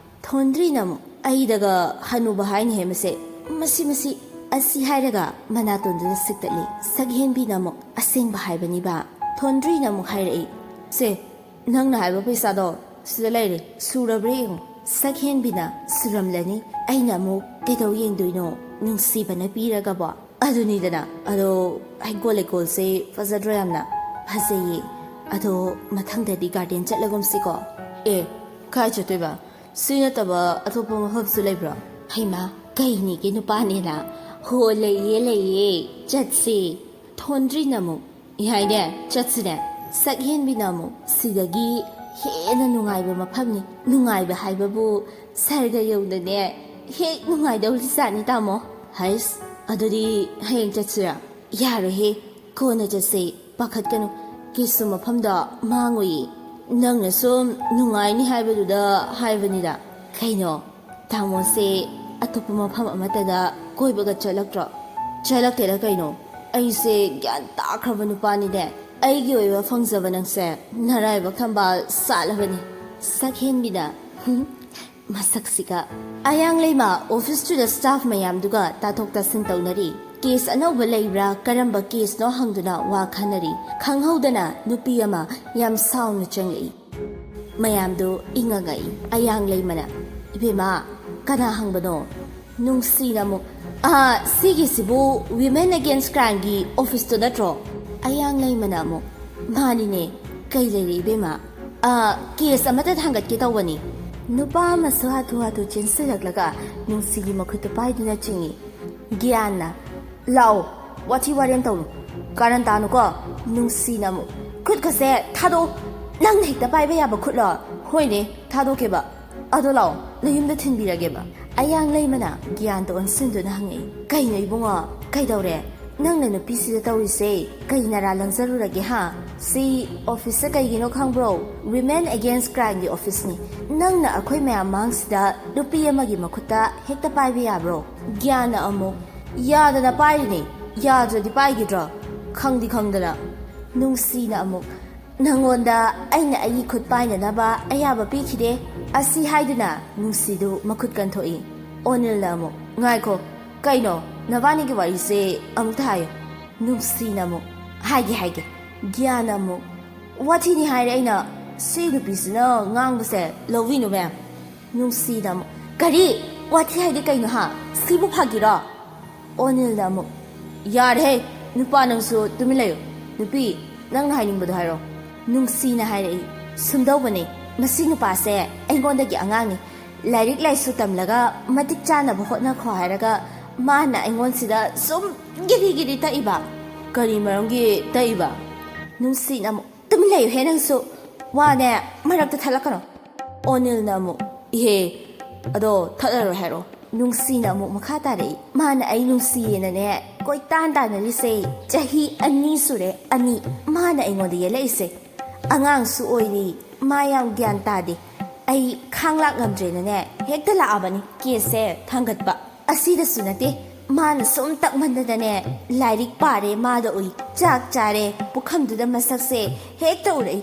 ꯊꯣꯟꯗ꯭ꯔꯤꯅ ꯑꯃꯨꯛ, "ꯑꯩꯗꯒ ꯍꯅꯨꯕ ꯍꯥꯏꯅꯤꯍꯦ ꯃꯁꯦ꯫ ꯃꯁꯤ, ꯃꯁꯤ꯫" ꯑꯁꯤ ꯍꯥꯏꯔꯒ ꯃꯅꯥꯇꯣꯟꯗꯨꯗ ꯁꯤꯛꯇꯠꯂꯤ꯫ ꯁꯛꯍꯦꯟꯕꯤꯅ ꯑꯃꯨꯛ, "ꯑꯁꯦꯡꯕ ꯍꯥꯏꯕꯅꯤꯕ꯫" ꯊꯣꯟꯗ꯭ꯔꯤꯅ ꯑꯃꯨꯛ ꯍꯥꯏꯔꯛꯏ, "ꯁꯦ, ꯅꯪꯅ ꯍꯥꯏꯕ ꯄꯩꯁꯥꯗꯣ ꯁꯤꯗ ꯂꯩꯔꯦ, ꯁꯨꯔꯕ꯭ꯔꯥ ꯌꯦꯡꯉꯨ꯫" ꯁꯛꯍꯦꯟꯕꯤꯅ, "ꯁꯨꯔꯝꯂꯅꯤ, ꯑꯩꯅ ꯑꯃꯨꯛ ꯀꯩꯗꯧ ꯌꯦꯡꯗꯣꯏꯅꯣ, ꯅꯨꯡꯁꯤꯕꯅ ꯄꯤꯔꯒꯕꯣ?" "ꯑꯗꯨꯅꯤꯗꯅ, ꯑꯗꯣ ꯍꯩꯀꯣꯜ ꯂꯩꯀꯣꯜꯁꯦ ꯐꯖꯗ꯭ꯔꯣ ꯌꯥꯝꯅ?" "ꯐꯖꯩꯌꯦ, ꯑꯗꯣ ꯃꯊꯪꯗꯗꯤ ꯒꯥꯔꯗꯦꯟ ꯆꯠꯂꯒꯨꯝꯁꯤꯀꯣ?" "ꯑꯦ, ꯀꯥꯏ ꯆꯠꯇꯣꯏꯕ? ꯁꯤ ꯅꯠꯇꯕ ꯑꯇꯣꯞꯄ ꯃꯐꯝꯁꯨ ꯂꯩꯕ꯭ꯔꯣ?" "ꯍꯩꯃꯥ, ꯀꯩꯅꯤꯒꯤ ꯅꯨꯄꯥꯅꯦꯅ?" "ꯍꯣ, ꯂꯩꯌꯦ, ꯂꯩꯌꯦ, ꯆꯠꯁꯤ꯫" ꯊꯣꯟꯗ꯭ꯔꯤꯅ ꯑꯃꯨꯛ, "ꯌꯥꯏꯅꯦ, ꯆꯠꯁꯤꯅꯦ꯫" ꯁꯛꯍꯦꯟꯕꯤꯅ ꯑꯃꯨꯛ, "ꯁꯤꯗꯒꯤ ꯍꯦꯟꯅ ꯅꯨꯡꯉꯥꯏꯕ ꯃꯐꯝꯅꯤ꯫ ꯅꯨꯡꯉꯥꯏꯕ ꯍꯥꯏꯕꯕꯨ ꯁꯔꯒ ꯌꯧꯅꯅꯦ ꯍꯦꯛ ꯅꯨꯡꯉꯥꯏꯗꯧꯔꯤꯖꯥꯠꯅꯤ ꯇꯥꯃꯣ꯫" "ꯍꯩꯁ, ꯑꯗꯨꯗꯤ ꯍꯌꯦꯡ ꯆꯠꯁꯤꯔꯥ?" "ꯌꯥꯔꯣꯏꯍꯦ, ꯀꯣꯟꯅ ꯆꯠꯁꯦ꯫ ꯄꯥꯈꯠꯀꯅꯨ, ꯀꯩꯁꯨ ꯃꯐꯝꯗꯣ ꯃꯥꯡꯉꯣꯏꯌꯦ꯫ ꯅꯪꯅ ꯁꯨꯝ ꯅꯨꯡꯉꯥꯏꯅꯤ ꯍꯥꯏꯕꯗꯨꯗ ꯍꯥꯏꯕꯅꯤꯗ꯫" "ꯀꯩꯅꯣ, ꯇꯥꯃꯣꯁꯦ ꯑꯇꯣꯞꯄ ꯃꯐꯝ ꯑꯃꯠꯇꯗ ꯀꯣꯏꯕꯒ ꯆꯠꯂꯛꯇ꯭ꯔꯣ?" "ꯆꯠꯂꯛꯇꯦꯗ ꯀꯩꯅꯣ꯫ ꯑꯩꯁꯦ ꯒ꯭ꯌꯥꯟ ꯇꯥꯈ꯭ꯔꯕ ꯅꯨꯄꯥꯅꯤꯅꯦ꯫ ꯑꯩꯒꯤ ꯑꯣꯏꯕ ꯐꯪꯖꯕ ꯅꯪꯁꯦ ꯅꯔꯥꯏꯕꯛ ꯊꯝꯕꯥꯜ ꯁꯥꯠꯂꯕꯅꯤ꯫" ꯁꯛꯍꯦꯟꯕꯤꯅ, ꯍꯨꯝ, ꯃꯁꯛꯁꯤꯒ꯫ ꯑꯌꯥꯡ ꯂꯩꯃ ꯑꯣꯐꯤꯁꯇꯨꯗ ꯁ꯭ꯇꯥꯐ ꯃꯌꯥꯝꯗꯨꯒ ꯇꯥꯊꯣꯛ ꯇꯥꯁꯤꯟ ꯇꯧꯅꯔꯤ꯫ ꯀꯦꯁ ꯑꯅꯧꯕ ꯂꯩꯕ꯭ꯔꯥ, ꯀꯔꯝꯕ ꯀꯦꯁꯅꯣ ꯍꯪꯗꯨꯅ ꯋꯥ ꯈꯟꯅꯔꯤ꯫ ꯈꯪꯍꯧꯗꯅ ꯅꯨꯄꯤ ꯑꯃ ꯌꯥꯝ ꯁꯥꯎꯅ ꯆꯪꯂꯛꯏ꯫ ꯃꯌꯥꯝꯗꯨ ꯏꯪꯉꯉꯛꯏ꯫ ꯑꯌꯥꯡ ꯂꯩꯃꯅ, "ꯏꯕꯦꯝꯃ, ꯀꯅꯥ ꯍꯪꯕꯅꯣ?" ꯅꯨꯡꯁꯤꯅ ꯑꯃꯨꯛ, "ꯑꯥ, ꯁꯤꯒꯤꯁꯤꯕꯨ Women Against Crimeꯒꯤ officeꯇꯣ ꯅꯠꯇ꯭ꯔꯣ?" ꯑꯌꯥꯡ ꯂꯩꯃꯅ ꯑꯃꯨꯛ, "ꯃꯥꯅꯤꯅꯦ, ꯀꯩ ꯂꯩꯔꯦ ꯏꯕꯦꯝꯃ?" "ꯑꯥ, case ꯑꯃꯇ ꯊꯥꯡꯒꯠꯀꯦ ꯇꯧꯕꯅꯤ꯫" ꯅꯨꯄꯥ ꯑꯃꯁꯨ ꯍꯥꯊꯨ ꯍꯥꯊꯨ ꯆꯦꯟꯁꯤꯜꯂꯛꯂꯒ ꯅꯨꯡꯁꯤꯒꯤ ꯃꯈꯨꯠꯇꯨ ꯄꯥꯏꯗꯨꯅ ꯆꯤꯡꯏ꯫ ꯒ꯭ꯌꯥꯟꯅ, "ꯂꯥꯛꯑꯣ, ꯋꯥꯊꯤ ꯋꯥꯔꯦꯝ ꯇꯧꯅꯨ, ꯀꯥꯔꯟ ꯇꯥꯅꯨꯀꯣ꯫" ꯅꯨꯡꯁꯤꯅ ꯑꯃꯨꯛ, "ꯈꯨꯠꯀꯁꯦ ꯊꯥꯗꯣꯛꯑꯣ, ꯅꯪꯅ ꯍꯦꯛꯇ ꯄꯥꯏꯕ ꯌꯥꯕ ꯈꯨꯠꯂꯣ?" "ꯍꯣꯏꯅꯦ, ꯊꯥꯗꯣꯛꯀꯦꯕ꯫ ꯑꯗꯣ ꯂꯥꯛꯑꯣ, ꯅꯌꯨꯝꯗ ꯊꯤꯟꯕꯤꯔꯒꯦꯕ꯫" ꯑꯌꯥꯡ ꯂꯩꯃꯅ ꯒ꯭ꯌꯥꯟꯗ ꯑꯣꯟꯁꯤꯟꯗꯨꯅ ꯍꯪꯉꯛꯏ, "ꯀꯩꯅꯣ ꯏꯕꯨꯡꯉꯣ, ꯀꯩꯗꯧꯔꯦ? ꯅꯪꯅ ꯅꯨꯄꯤꯁꯤꯗ ꯇꯧꯔꯤꯁꯦ ꯀꯩ ꯅꯔꯥ ꯂꯪꯖꯔꯨꯔꯒꯦ ꯍꯥ? ꯁꯤ officeꯁꯦ ꯀꯩꯒꯤꯅꯣ ꯈꯪꯕ꯭ꯔꯣ? Women Against Crimeꯒꯤ officeꯅꯤ꯫ ꯅꯪꯅ ꯑꯩꯈꯣꯏ ꯃꯌꯥꯝ ꯃꯥꯡꯁꯤꯗ ꯅꯨꯄꯤ ꯑꯃꯒꯤ ꯃꯈꯨꯠꯇ ꯍꯦꯛꯇ ꯄꯥꯏꯕ ꯌꯥꯕ꯭ꯔꯣ?" ꯒ꯭ꯌꯥꯟꯅ ꯑꯃꯨꯛ, "ꯌꯥꯗꯅ ꯄꯥꯏꯔꯤꯅꯦ, ꯌꯥꯗ꯭ꯔꯗꯤ ꯄꯥꯏꯈꯤꯗ꯭ꯔꯣ? ꯈꯪꯗꯤ ꯈꯪꯗꯅ꯫" ꯅꯨꯡꯁꯤꯅ ꯑꯃꯨꯛ, "ꯅꯪꯉꯣꯟꯗ ꯑꯩꯅ ꯑꯩꯒꯤ ꯈꯨꯠ ꯄꯥꯏꯅꯅꯕ ꯑꯌꯥꯕ ꯄꯤꯈꯤꯗꯦ꯫" ꯑꯁꯤ ꯍꯥꯏꯗꯨꯅ ꯅꯨꯡꯁꯤꯗꯨ ꯃꯈꯨꯠ ꯀꯟꯊꯣꯛꯏ꯫ ꯑꯣꯅꯤꯜꯅ ꯑꯃꯨꯛ, "ꯉꯥꯏꯈꯣ, ꯀꯩꯅꯣ? ꯅꯕꯥꯅꯤꯒꯤ ꯋꯥꯔꯤꯁꯦ ꯑꯃꯨꯛꯇ ꯍꯥꯏꯌꯨ꯫" ꯅꯨꯡꯁꯤꯅ ꯑꯃꯨꯛ, "ꯍꯥꯏꯒꯦ, ꯍꯥꯏꯒꯦ꯫" ꯒ꯭ꯌꯥꯟꯅ ꯑꯃꯨꯛ, "ꯋꯥꯊꯤꯅꯤ ꯍꯥꯏꯔꯦ ꯑꯩꯅ꯫ ꯁꯤ ꯅꯨꯄꯤꯁꯤꯅ ꯉꯥꯡꯕꯁꯦ ꯂꯧꯕꯤꯅꯨ ꯃꯦꯝ꯫" ꯅꯨꯡꯁꯤꯅ ꯑꯃꯨꯛ, "ꯀꯔꯤ? ꯋꯥꯊꯤ ꯍꯥꯏꯗꯤ ꯀꯩꯅꯣ ꯍꯥ? ꯁꯤꯕꯨ ꯐꯥꯒꯤꯔꯣ?" ꯑꯣꯅꯤꯜꯅ ꯑꯃꯨꯛ, "ꯌꯥꯔꯦꯍꯦ, ꯅꯨꯄꯥ ꯅꯪꯁꯨ ꯇꯨꯃꯤꯟ ꯂꯩꯌꯨ꯫ ꯅꯨꯄꯤ, ꯅꯪꯅ ꯍꯥꯏꯅꯤꯡꯕꯗꯣ ꯍꯥꯏꯔꯣ꯫" ꯅꯨꯡꯁꯤꯅ ꯍꯥꯏꯔꯛꯏ, "ꯁꯨꯝꯗꯧꯕꯅꯦ, ꯃꯁꯤ ꯅꯨꯄꯥꯁꯦ ꯑꯩꯉꯣꯟꯗꯒꯤ ꯑꯉꯥꯡꯅꯤ꯫ ꯂꯥꯏꯔꯤꯛ ꯂꯥꯏꯁꯨ ꯇꯝꯂꯒ ꯃꯇꯤꯛ ꯆꯥꯅꯕ ꯍꯣꯠꯅꯈꯣ ꯍꯥꯏꯔꯒ ꯃꯥꯅ ꯑꯩꯉꯣꯟꯁꯤꯗ ꯁꯨꯝ ꯒꯤꯔꯤ ꯒꯤꯔꯤ ꯇꯛꯏꯕ꯫" "ꯀꯔꯤ ꯃꯔꯝꯒꯤ ꯇꯛꯏꯕ?" ꯅꯨꯡꯁꯤꯅ ꯑꯃꯨꯛ, "ꯇꯨꯃꯤꯟ ꯂꯩꯌꯨꯍꯦ ꯅꯪꯁꯨ꯫ ꯋꯥꯅꯦ ꯃꯔꯛꯇ ꯊꯠꯂꯛꯀꯅꯣ꯫" ꯑꯣꯅꯤꯜꯅ ꯑꯃꯨꯛ, "ꯏꯍꯦ, ꯑꯗꯣ ꯊꯠꯂꯔꯣꯏ ꯍꯥꯏꯔꯣ?" ꯅꯨꯡꯁꯤꯅ ꯑꯃꯨꯛ ꯃꯈꯥ ꯇꯥꯔꯛꯏ, "ꯃꯥꯅ ꯑꯩ ꯅꯨꯡꯁꯤꯌꯦꯅꯅꯦ ꯀꯣꯏꯇꯥꯟ ꯇꯥꯟꯅꯔꯤꯁꯦ ꯆꯍꯤ ꯑꯅꯤ ꯁꯨꯔꯦ, ꯑꯅꯤ꯫ ꯃꯥꯅ ꯑꯩꯉꯣꯟꯗ ꯌꯦꯜꯂꯛꯏꯁꯦ꯫ ꯑꯉꯥꯡꯁꯨ ꯑꯣꯏꯔꯤ, ꯃꯥ ꯌꯥꯝ ꯒ꯭ꯌꯥꯟ ꯇꯥꯗꯦ꯫ ꯑꯩ ꯈꯥꯡꯂꯥꯛ ꯉꯝꯗ꯭ꯔꯦꯅꯅꯦ ꯍꯦꯛꯇ ꯂꯥꯛꯑꯕꯅꯤ caseꯁꯦ ꯊꯥꯡꯒꯠꯄ꯫ ꯑꯁꯤꯗꯁꯨ ꯅꯠꯇꯦ, ꯃꯥꯅ ꯁꯨꯝ ꯇꯛꯃꯟꯗꯅꯅꯦ ꯂꯥꯏꯔꯤꯛ ꯄꯥꯔꯦ ꯃꯥꯗ ꯎꯏ, ꯆꯥꯛ ꯆꯥꯔꯦ ꯄꯨꯈꯝꯗꯨꯗ ꯃꯁꯛꯁꯦ ꯍꯦꯛꯇ ꯎꯔꯛꯏ꯫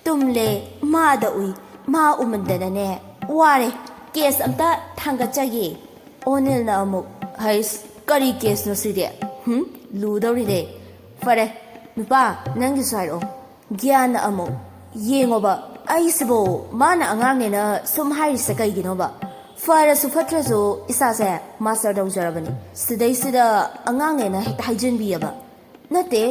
ꯇꯨꯝꯂꯦ ꯃꯥꯗ ꯎꯏ, ꯃꯥ ꯎꯃꯟꯗꯅꯅꯦ ꯋꯥꯔꯦ꯫ Case ꯑꯝꯇ ꯊꯥꯡꯒꯠꯆꯒꯦ꯫" ꯑꯣꯅꯤꯜꯅ ꯑꯃꯨꯛ, "ꯍꯩꯁ, ꯀꯔꯤ caseꯅꯣ ꯁꯤꯗꯤ? ꯍꯨꯝ, ꯂꯨꯗꯧꯔꯤꯅꯦ꯫ ꯐꯔꯦ, ꯅꯨꯄꯥ, ꯅꯪꯒꯤꯁꯨ ꯍꯥꯏꯔꯛꯑꯣ꯫" ꯒ꯭ꯌꯥꯟꯅ ꯑꯃꯨꯛ, "ꯌꯦꯡꯉꯣꯕ, ꯑꯩꯁꯤꯕꯨ ꯃꯥꯅ ꯑꯉꯥꯡꯅꯦꯅ ꯁꯨꯝ ꯍꯥꯏꯔꯤꯁꯦ ꯀꯩꯒꯤꯅꯣꯕ? ꯐꯔꯁꯨ ꯐꯠꯇ꯭ꯔꯁꯨ ꯏꯁꯥꯁꯦ ꯃꯥꯁꯇꯔ ꯇꯧꯖꯔꯕꯅꯤ꯫ ꯁꯤꯗꯩꯁꯤꯗ ꯑꯉꯥꯡꯅꯦꯅ ꯍꯦꯛꯇ ꯍꯥꯏꯖꯤꯟꯕꯤꯑꯕ꯫ ꯅꯠꯇꯦ,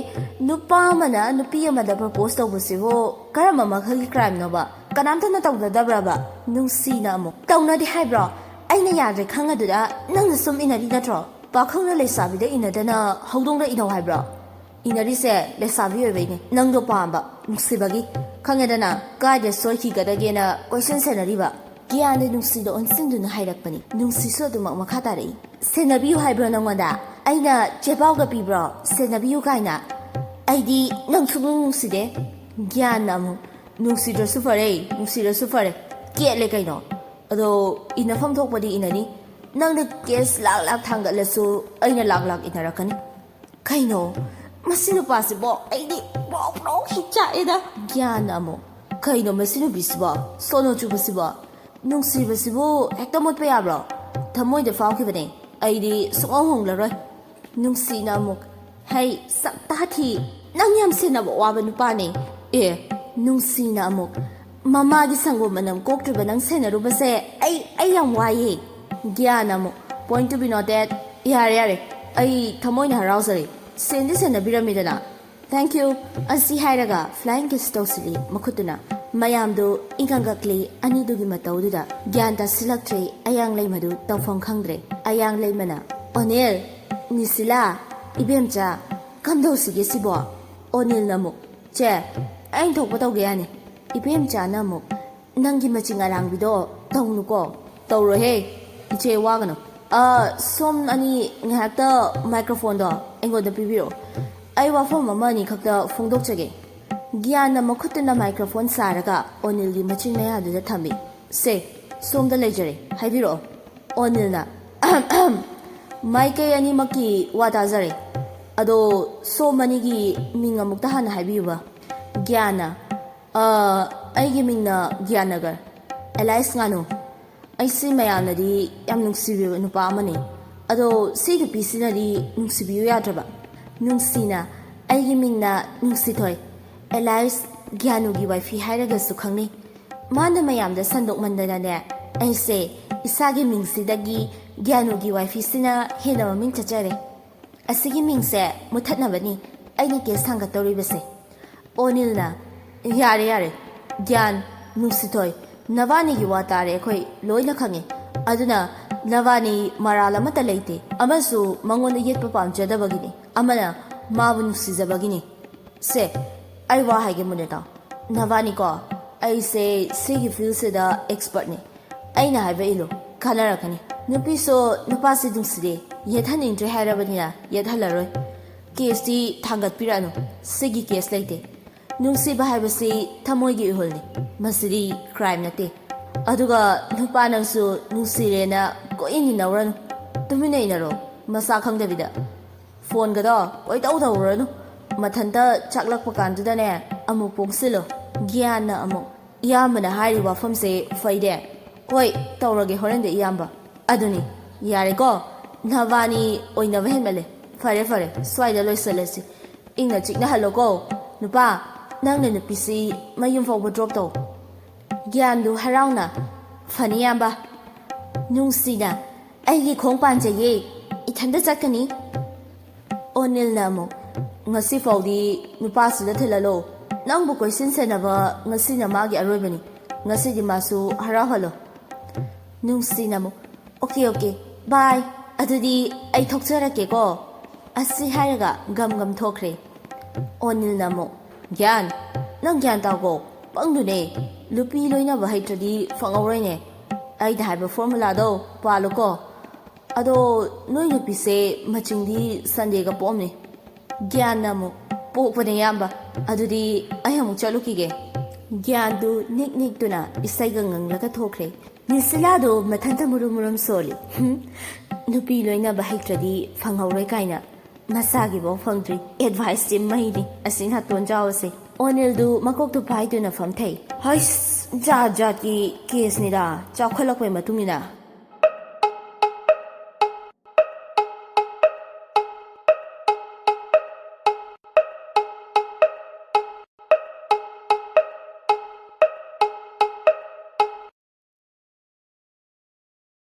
ꯅꯨꯄꯥ ꯑꯃꯅ ꯅꯨꯄꯤ ꯑꯃꯗ ꯄ꯭ꯔꯄꯣꯁ ꯇꯧꯕꯁꯤꯕꯨ ꯀꯔꯝꯕ ꯃꯈꯜꯒꯤ ꯀ꯭ꯔꯥꯏꯝꯅꯣꯕ? ꯀꯅꯥꯝꯇꯅ ꯇꯧꯅꯗꯕ꯭ꯔꯕ? ꯅꯨꯡꯁꯤꯅ ꯑꯃꯨꯛ, "ꯇꯧꯅꯗꯦ ꯍꯥꯏꯕ꯭ꯔꯣ? ꯑꯩꯅ ꯌꯥꯗ꯭ꯔꯦ ꯈꯪꯉꯗꯨꯗ ꯅꯪꯅ ꯁꯨꯝ ꯏꯟꯅꯔꯤ ꯅꯠꯇ꯭ꯔꯣ? ꯄꯥꯈꯪꯅ ꯂꯩꯁꯥꯕꯤꯗ ꯏꯟꯅꯗꯅ ꯍꯧꯗꯣꯡꯗ ꯏꯅꯧ ꯍꯥꯏꯕ꯭ꯔꯣ?" ꯏꯟꯅꯔꯤꯁꯦ ꯂꯩꯁꯥꯕꯤ ꯑꯣꯏꯕꯩꯅꯦ, ꯅꯪꯗꯣ ꯄꯥꯝꯕ, ꯅꯨꯡꯁꯤꯕꯒꯤ꯫ ꯈꯪꯉꯦꯗꯅ, ꯀꯥꯏꯗ ꯁꯣꯏꯈꯤꯒꯗꯒꯦꯅ ꯀꯣꯏꯁꯟ ꯁꯦꯟꯅꯔꯤꯕ꯫ ꯒ꯭ꯌꯥꯟꯗ ꯅꯨꯡꯁꯤꯗ ꯑꯣꯟꯁꯤꯟꯗꯨꯅ ꯍꯥꯏꯔꯛꯄꯅꯤ꯫ ꯅꯨꯡꯁꯤꯁꯨ ꯑꯗꯨꯃꯛ ꯃꯈꯥ ꯇꯥꯔꯛꯏ꯫ "ꯁꯦꯟꯅꯕꯤꯌꯨ ꯍꯥꯏꯕ꯭ꯔꯣ ꯅꯪꯉꯣꯟꯗ? ꯑꯩꯅ ꯆꯦꯄꯥꯎꯒ ꯄꯤꯕ꯭ꯔꯣ? ꯁꯦꯟꯅꯕꯤꯌꯨ ꯀꯥꯏꯅ? ꯑꯩꯗꯤ ꯅꯪ ꯁꯨꯛꯅꯨꯡ ꯅꯨꯡꯁꯤꯗꯦ꯫" ꯒ꯭ꯌꯥꯟꯅ ꯑꯃꯨꯛ, "ꯅꯨꯡꯁꯤꯗ꯭ꯔꯁꯨ ꯐꯔꯦ, ꯅꯨꯡꯁꯤꯗ꯭ꯔꯁꯨ ꯐꯔꯦ꯫ ꯀꯦꯠꯂꯦ ꯀꯩꯅꯣ꯫ ꯑꯗꯣ ꯏꯟꯅꯐꯝ ꯊꯣꯛꯄꯗꯤ ꯏꯟꯅꯅꯤ꯫ ꯅꯪꯅ ꯀꯦꯁ ꯂꯥꯛ ꯂꯥꯛ ꯊꯥꯡꯒꯠꯂꯁꯨ ꯑꯩꯅ ꯂꯥꯛ ꯂꯥꯛ ꯏꯟꯅꯔꯛꯀꯅꯤ꯫" ꯀꯩꯅꯣ ꯃꯁꯤ ꯅꯨꯄꯥꯁꯤꯕꯣ? ꯑꯩꯗꯤ ꯄ꯭ꯔꯣꯛ ꯄ꯭ꯔꯣꯛ ꯍꯦꯛ ꯆꯥꯛꯑꯦꯗ꯫ ꯒ꯭ꯌꯥꯟꯅ ꯑꯃꯨꯛ, "ꯀꯩꯅꯣ ꯃꯁꯤ ꯅꯨꯄꯤꯁꯤꯕꯣ? ꯁꯣꯅꯣ ꯆꯨꯕꯁꯤꯕꯣ? ꯅꯨꯡꯁꯤꯕꯁꯤꯕꯨ ꯍꯦꯛꯇ ꯃꯨꯠꯄ ꯌꯥꯕ꯭ꯔꯣ? ꯊꯃꯣꯏꯗ ꯐꯥꯎꯈꯤꯕꯅꯦ꯫ ꯑꯩꯗꯤ ꯁꯨꯡꯍꯣꯡ ꯍꯣꯡꯂꯔꯣꯏ꯫" ꯅꯨꯡꯁꯤꯅ ꯑꯃꯨꯛ, "ꯍꯩ, ꯁꯛꯇꯥ ꯊꯤ꯫ ꯅꯪ ꯌꯥꯝ ꯁꯦꯟꯅꯕ ꯋꯥꯕ ꯅꯨꯄꯥꯅꯦ꯫" ꯑꯦ, ꯅꯨꯡꯁꯤꯅ ꯑꯃꯨꯛ, "ꯃꯃꯥꯒꯤ ꯁꯪꯒꯣꯝ ꯃꯅꯝ ꯀꯣꯛꯇ꯭ꯔꯤꯕ ꯅꯪ ꯁꯦꯟꯅꯔꯨꯕꯁꯦ ꯑꯩ, ꯑꯩ ꯌꯥꯝ ꯋꯥꯏꯌꯦ꯫" ꯒ꯭ꯌꯥꯟ ꯑꯃꯨꯛ, "Point to be noted꯫ ꯌꯥꯔꯦ, ꯌꯥꯔꯦ꯫ ꯑꯩ ꯊꯃꯣꯏꯅ ꯍꯔꯥꯎꯖꯔꯦ꯫ ꯁꯦꯟꯗꯤ ꯁꯦꯟꯅꯕꯤꯔꯝꯃꯤꯗꯅ꯫ Thank you꯫" ꯑꯁꯤ ꯍꯥꯏꯔꯒ flying kiss ꯇꯧꯁꯤꯜꯂꯤ ꯃꯈꯨꯠꯇꯨꯅ꯫ ꯃꯌꯥꯝꯗꯨ ꯏꯪꯀꯪꯀꯛꯂꯤ ꯑꯅꯤꯗꯨꯒꯤ ꯃꯇꯧꯗꯨꯗ꯫ ꯒ꯭ꯌꯥꯟ ꯇꯥꯁꯤꯜꯂꯛꯇ꯭ꯔꯦ ꯑꯌꯥꯡ ꯂꯩꯃꯗꯨ ꯇꯧꯐꯝ ꯈꯪꯗ꯭ꯔꯦ꯫ ꯑꯌꯥꯡ ꯂꯩꯃꯅ, "ꯑꯣꯅꯤꯜ, ꯅꯤꯁꯤꯂꯥ, ꯏꯕꯦꯝꯆꯥ, ꯀꯝꯗꯧꯁꯤꯒꯦ ꯁꯤꯕꯣ?" ꯑꯣꯅꯤꯜꯅ ꯑꯃꯨꯛ, "ꯆꯦ, ꯑꯩꯅ ꯊꯣꯛꯄ ꯇꯧꯒꯦ ꯌꯥꯅꯤ꯫" ꯏꯕꯦꯝꯆꯥꯅ ꯑꯃꯨꯛ, "ꯅꯪꯒꯤ ꯃꯆꯤꯡ ꯑꯔꯥꯡꯕꯤꯗꯣ ꯇꯧꯅꯨꯀꯣ꯫" "ꯇꯧꯔꯣꯏꯍꯦ ꯏꯆꯦ, ꯋꯥꯒꯅꯨ꯫ ꯑ, ꯁꯣꯝ ꯑꯅꯤ ꯉꯥꯏꯍꯥꯛꯇ ꯃꯥꯏꯀ꯭ꯔꯣꯐꯣꯟꯗꯣ ꯑꯩꯉꯣꯟꯗ ꯄꯤꯕꯤꯔꯛꯑꯣ꯫ ꯑꯩ ꯋꯥꯐꯝ ꯑꯃ ꯑꯅꯤ ꯈꯛꯇ ꯐꯣꯡꯗꯣꯛꯆꯒꯦ꯫" ꯒ꯭ꯌꯥꯟꯅ ꯃꯈꯨꯠꯇꯨꯅ ꯃꯥꯏꯀ꯭ꯔꯣꯐꯣꯟ ꯁꯥꯔꯒ ꯑꯣꯅꯤꯜꯒꯤ ꯃꯆꯤꯟ ꯃꯌꯥꯗꯨꯗ ꯊꯝꯃꯤ꯫ "ꯁꯦ, ꯁꯣꯝꯗ ꯂꯩꯖꯔꯦ, ꯍꯥꯏꯕꯤꯔꯛꯑꯣ꯫" ꯑꯣꯅꯤꯜꯅ, "ꯑꯍꯝ, ꯑꯍꯝ, ꯃꯥꯏꯀꯩ ꯑꯅꯤꯃꯛꯀꯤ ꯋꯥ ꯇꯥꯖꯔꯦ꯫ ꯑꯗꯣ ꯁꯣꯝ ꯑꯅꯤꯒꯤ ꯃꯤꯡ ꯑꯃꯨꯛꯇ ꯍꯥꯟꯅ ꯍꯥꯏꯕꯤꯌꯨꯕ꯫" ꯒ꯭ꯌꯥꯟꯅ, "ꯑ, ꯑꯩꯒꯤ ꯃꯤꯡꯅ ꯒ꯭ꯌꯥꯟꯅꯒꯔ, ꯑꯦꯂꯥꯏꯁ ꯉꯥꯅꯨ꯫ ꯑꯩꯁꯤ ꯃꯌꯥꯝꯅꯗꯤ ꯌꯥꯝ ꯅꯨꯡꯁꯤꯕꯤꯕ ꯅꯨꯄꯥ ꯑꯃꯅꯤ꯫ ꯑꯗꯣ ꯁꯤ ꯅꯨꯄꯤꯁꯤꯅꯗꯤ ꯅꯨꯡꯁꯤꯕꯤꯌꯨ ꯌꯥꯗ꯭ꯔꯕ?" ꯅꯨꯡꯁꯤꯅ, "ꯑꯩꯒꯤ ꯃꯤꯡꯅ ꯅꯨꯡꯁꯤꯊꯣꯏ, ꯑꯦꯂꯥꯏꯁ ꯒ꯭ꯌꯥꯅꯨꯒꯤ ꯋꯥꯏꯐꯤ ꯍꯥꯏꯔꯒꯁꯨ ꯈꯪꯅꯩ꯫ ꯃꯥꯅ ꯃꯌꯥꯝꯗ ꯁꯟꯗꯣꯛꯃꯟꯗꯅꯅꯦ, ꯑꯩꯁꯦ ꯏꯁꯥꯒꯤ ꯃꯤꯡꯁꯤꯗꯒꯤ ꯒ꯭ꯌꯥꯅꯨꯒꯤ ꯋꯥꯏꯐꯤꯁꯤꯅ ꯍꯦꯟꯅ ꯃꯃꯤꯡ ꯆꯠꯆꯔꯦ꯫ ꯑꯁꯤꯒꯤ ꯃꯤꯡꯁꯦ ꯃꯨꯊꯠꯅꯕꯅꯤ ꯑꯩꯅ ꯀꯦꯁ ꯊꯥꯡꯒꯠꯇꯧꯔꯤꯕꯁꯦ꯫ ꯑꯣꯅꯤꯜꯅ, "ꯌꯥꯔꯦ, ꯌꯥꯔꯦ, ꯒ꯭ꯌꯥꯟ, ꯅꯨꯡꯁꯤꯊꯣꯏ, ꯅꯕꯥꯅꯤꯒꯤ ꯋꯥ ꯇꯥꯔꯦ ꯑꯩꯈꯣꯏ ꯂꯣꯏꯅ ꯈꯪꯉꯦ꯫ ꯑꯗꯨꯅ ꯅꯕꯥꯅꯤ ꯃꯔꯥꯜ ꯑꯃꯠꯇ ꯂꯩꯇꯦ, ꯑꯃꯁꯨ ꯃꯉꯣꯟꯗ ꯌꯦꯠꯄ ꯄꯥꯝꯖꯗꯕꯒꯤꯅꯤ, ꯑꯃꯅ ꯃꯥꯕꯨ ꯅꯨꯡꯁꯤꯖꯕꯒꯤꯅꯤ꯫ ꯁꯦ, ꯑꯩ ꯋꯥ ꯍꯥꯏꯒꯦ ꯃꯨꯟꯅ ꯇꯥꯎ꯫ ꯅꯕꯥꯅꯤꯀꯣ, ꯑꯩꯁꯦ ꯁꯤꯒꯤ ꯐꯤꯜꯁꯤꯗ ꯑꯦꯛꯁꯄꯔꯠꯅꯤ꯫ ꯑꯩꯅ ꯍꯥꯏꯕ ꯏꯜꯂꯨ, ꯀꯥꯟꯅꯔꯛꯀꯅꯤ꯫ ꯅꯨꯄꯤꯁꯨ ꯅꯨꯄꯥꯁꯤ ꯅꯨꯡꯁꯤꯗꯦ, ꯌꯦꯠꯍꯟꯅꯤꯡꯗ꯭ꯔꯦ ꯍꯥꯏꯔꯕꯅꯤꯅ ꯌꯦꯠꯍꯜꯂꯔꯣꯏ꯫ ꯀꯦꯁꯇꯤ ꯊꯥꯡꯒꯠꯄꯤꯔꯛꯑꯅꯨ, ꯁꯤꯒꯤ ꯀꯦꯁ ꯂꯩꯇꯦ꯫ ꯅꯨꯡꯁꯤꯕ ꯍꯥꯏꯕꯁꯤ ꯊꯃꯣꯏꯒꯤ ꯏꯍꯨꯜꯅꯤ, ꯃꯁꯤꯗꯤ ꯀ꯭ꯔꯥꯏꯝ ꯅꯠꯇꯦ꯫ ꯑꯗꯨꯒ ꯅꯨꯄꯥ ꯅꯪꯁꯨ ꯅꯨꯡꯁꯤꯔꯦꯅ ꯀꯣꯏꯏꯟ ꯏꯟꯅꯧꯔꯅꯨ, ꯇꯨꯃꯤꯟꯅ ꯏꯟꯅꯔꯣ, ꯃꯁꯥ ꯈꯪꯗꯕꯤꯗ꯫ ꯐꯣꯟꯒꯗꯣ ꯀꯣꯏꯇꯧ ꯇꯧꯔꯨꯔꯅꯨ, ꯃꯊꯟꯇ ꯆꯥꯛꯂꯛꯄ ꯀꯥꯟꯗꯨꯗꯅꯦ ꯑꯃꯨꯛ ꯄꯣꯡꯁꯤꯜꯂꯣ꯫" ꯒ꯭ꯌꯥꯟꯅ ꯑꯃꯨꯛ, "ꯏꯌꯥꯝꯕꯅ ꯍꯥꯏꯔꯤ ꯋꯥꯐꯝꯁꯦ ꯐꯩꯗꯦ꯫ ꯍꯣꯏ, ꯇꯧꯔꯒꯦ ꯍꯣꯔꯦꯟꯗꯤ ꯏꯌꯥꯝꯕ꯫ ꯑꯗꯨꯅꯤ, ꯌꯥꯔꯦꯀꯣ, ꯅꯕꯥꯅꯤ ꯑꯣꯏꯅꯕ ꯍꯦꯟꯃꯜꯂꯦ꯫ ꯐꯔꯦ, ꯐꯔꯦ, ꯁ꯭ꯋꯥꯏꯗ ꯂꯣꯏꯁꯤꯜꯂꯁꯤ꯫ ꯏꯪꯅ ꯆꯤꯛꯅ ꯍꯜꯂꯣꯀꯣ꯫ ꯅꯨꯄꯥ, ꯅꯪꯅ ꯅꯨꯄꯤꯁꯤ ꯃꯌꯨꯝ ꯐꯥꯎꯕ ꯗ꯭ꯔꯣꯞ ꯇꯧ꯫" ꯒ꯭ꯌꯥꯟꯗꯨ ꯍꯔꯥꯎꯅ, "ꯐꯅꯤ ꯏꯌꯥꯝꯕ꯫" ꯅꯨꯡꯁꯤꯅ, "ꯑꯩꯒꯤ ꯈꯣꯡ ꯄꯥꯟꯖꯩꯌꯦ, ꯏꯊꯟꯇ ꯆꯠꯀꯅꯤ꯫" ꯑꯣꯅꯤꯜꯅ ꯑꯃꯨꯛ, "ꯉꯁꯤ ꯐꯥꯎꯗꯤ ꯅꯨꯄꯥꯁꯤꯗ ꯊꯤꯜꯍꯜꯂꯣ꯫ ꯅꯪꯕꯨ ꯀꯣꯏꯁꯤꯟ ꯁꯦꯟꯅꯕ ꯉꯁꯤꯅ ꯃꯥꯒꯤ ꯑꯔꯣꯏꯕꯅꯤ꯫ ꯉꯁꯤꯗꯤ ꯃꯥꯁꯨ ꯍꯔꯥꯎꯍꯜꯂꯣ꯫" ꯅꯨꯡꯁꯤꯅ ꯑꯃꯨꯛ, "ꯑꯣꯀꯦ, ꯑꯣꯀꯦ, ꯕꯥꯏ꯫ ꯑꯗꯨꯗꯤ ꯑꯩ ꯊꯣꯛꯆꯔꯛꯀꯦꯀꯣ꯫" ꯑꯁꯤ ꯍꯥꯏꯔꯒ ꯒꯝ ꯒꯝ ꯊꯣꯛꯈ꯭ꯔꯦ꯫ ꯑꯣꯅꯤꯜꯅ ꯑꯃꯨꯛ, "ꯒ꯭ꯌꯥꯟ, ꯅꯪ ꯒ꯭ꯌꯥꯟ ꯇꯥꯎꯀꯣ, ꯄꯪꯗꯨꯅꯦ꯫ ꯅꯨꯄꯤ ꯂꯣꯏꯅꯕ ꯍꯩꯇ꯭ꯔꯗꯤ ꯐꯪꯍꯧꯔꯣꯏꯅꯦ꯫ ꯑꯩꯅ ꯍꯥꯏꯕ ꯐꯣꯔꯃꯨꯂꯥꯗꯣ ꯄꯥꯜꯂꯨꯀꯣ꯫ ꯑꯗꯣ ꯅꯣꯏ ꯅꯨꯄꯤꯁꯦ ꯃꯆꯤꯡꯗꯤ ꯁꯟꯗꯦꯒ ꯄꯣꯛꯑꯝꯅꯤ꯫" ꯒ꯭ꯌꯥꯟꯅ ꯑꯃꯨꯛ, "ꯄꯣꯛꯄꯅꯦ ꯏꯌꯥꯝꯕ꯫ ꯑꯗꯨꯗꯤ ꯑꯩ ꯑꯃꯨꯛ ꯆꯠꯂꯨꯈꯤꯒꯦ꯫" ꯒ꯭ꯌꯥꯟꯗꯨ ꯅꯤꯛ ꯅꯤꯛꯇꯨꯅ ꯏꯁꯩꯒ ꯉꯪꯂꯒ ꯊꯣꯛꯈ꯭ꯔꯦ꯫ ꯅꯤꯁꯤꯂꯥꯗꯣ ꯃꯊꯟꯇ ꯃꯨꯔꯨꯝ ꯃꯨꯔꯨꯝ ꯁꯣꯜꯂꯤ꯫ "ꯍꯨꯝ, ꯅꯨꯄꯤ ꯂꯣꯏꯅꯕ ꯍꯩꯇ꯭ꯔꯗꯤ ꯐꯪꯍꯧꯔꯣꯏ ꯀꯥꯏꯅ꯫ ꯃꯁꯥꯒꯤꯐꯥꯎ ꯐꯪꯗ꯭ꯔꯤ꯫ ꯑꯦꯗꯚꯥꯏꯁꯇꯤ ꯃꯩꯅꯤ ꯑꯁꯤ ꯅꯥꯇꯣꯟ ꯆꯥꯎꯕꯁꯦ꯫" ꯑꯣꯅꯤꯜꯗꯨ ꯃꯀꯣꯛꯇꯨ ꯐꯥꯏꯗꯨꯅ ꯐꯝꯊꯩ꯫ "ꯍꯩꯁ, ꯖꯥꯠ ꯖꯥꯠꯀꯤ ꯀꯦꯁꯅꯤꯗ, ꯆꯥꯎꯈꯠꯂꯛꯄꯩ ꯃꯇꯨꯡ ꯏꯟꯅ꯫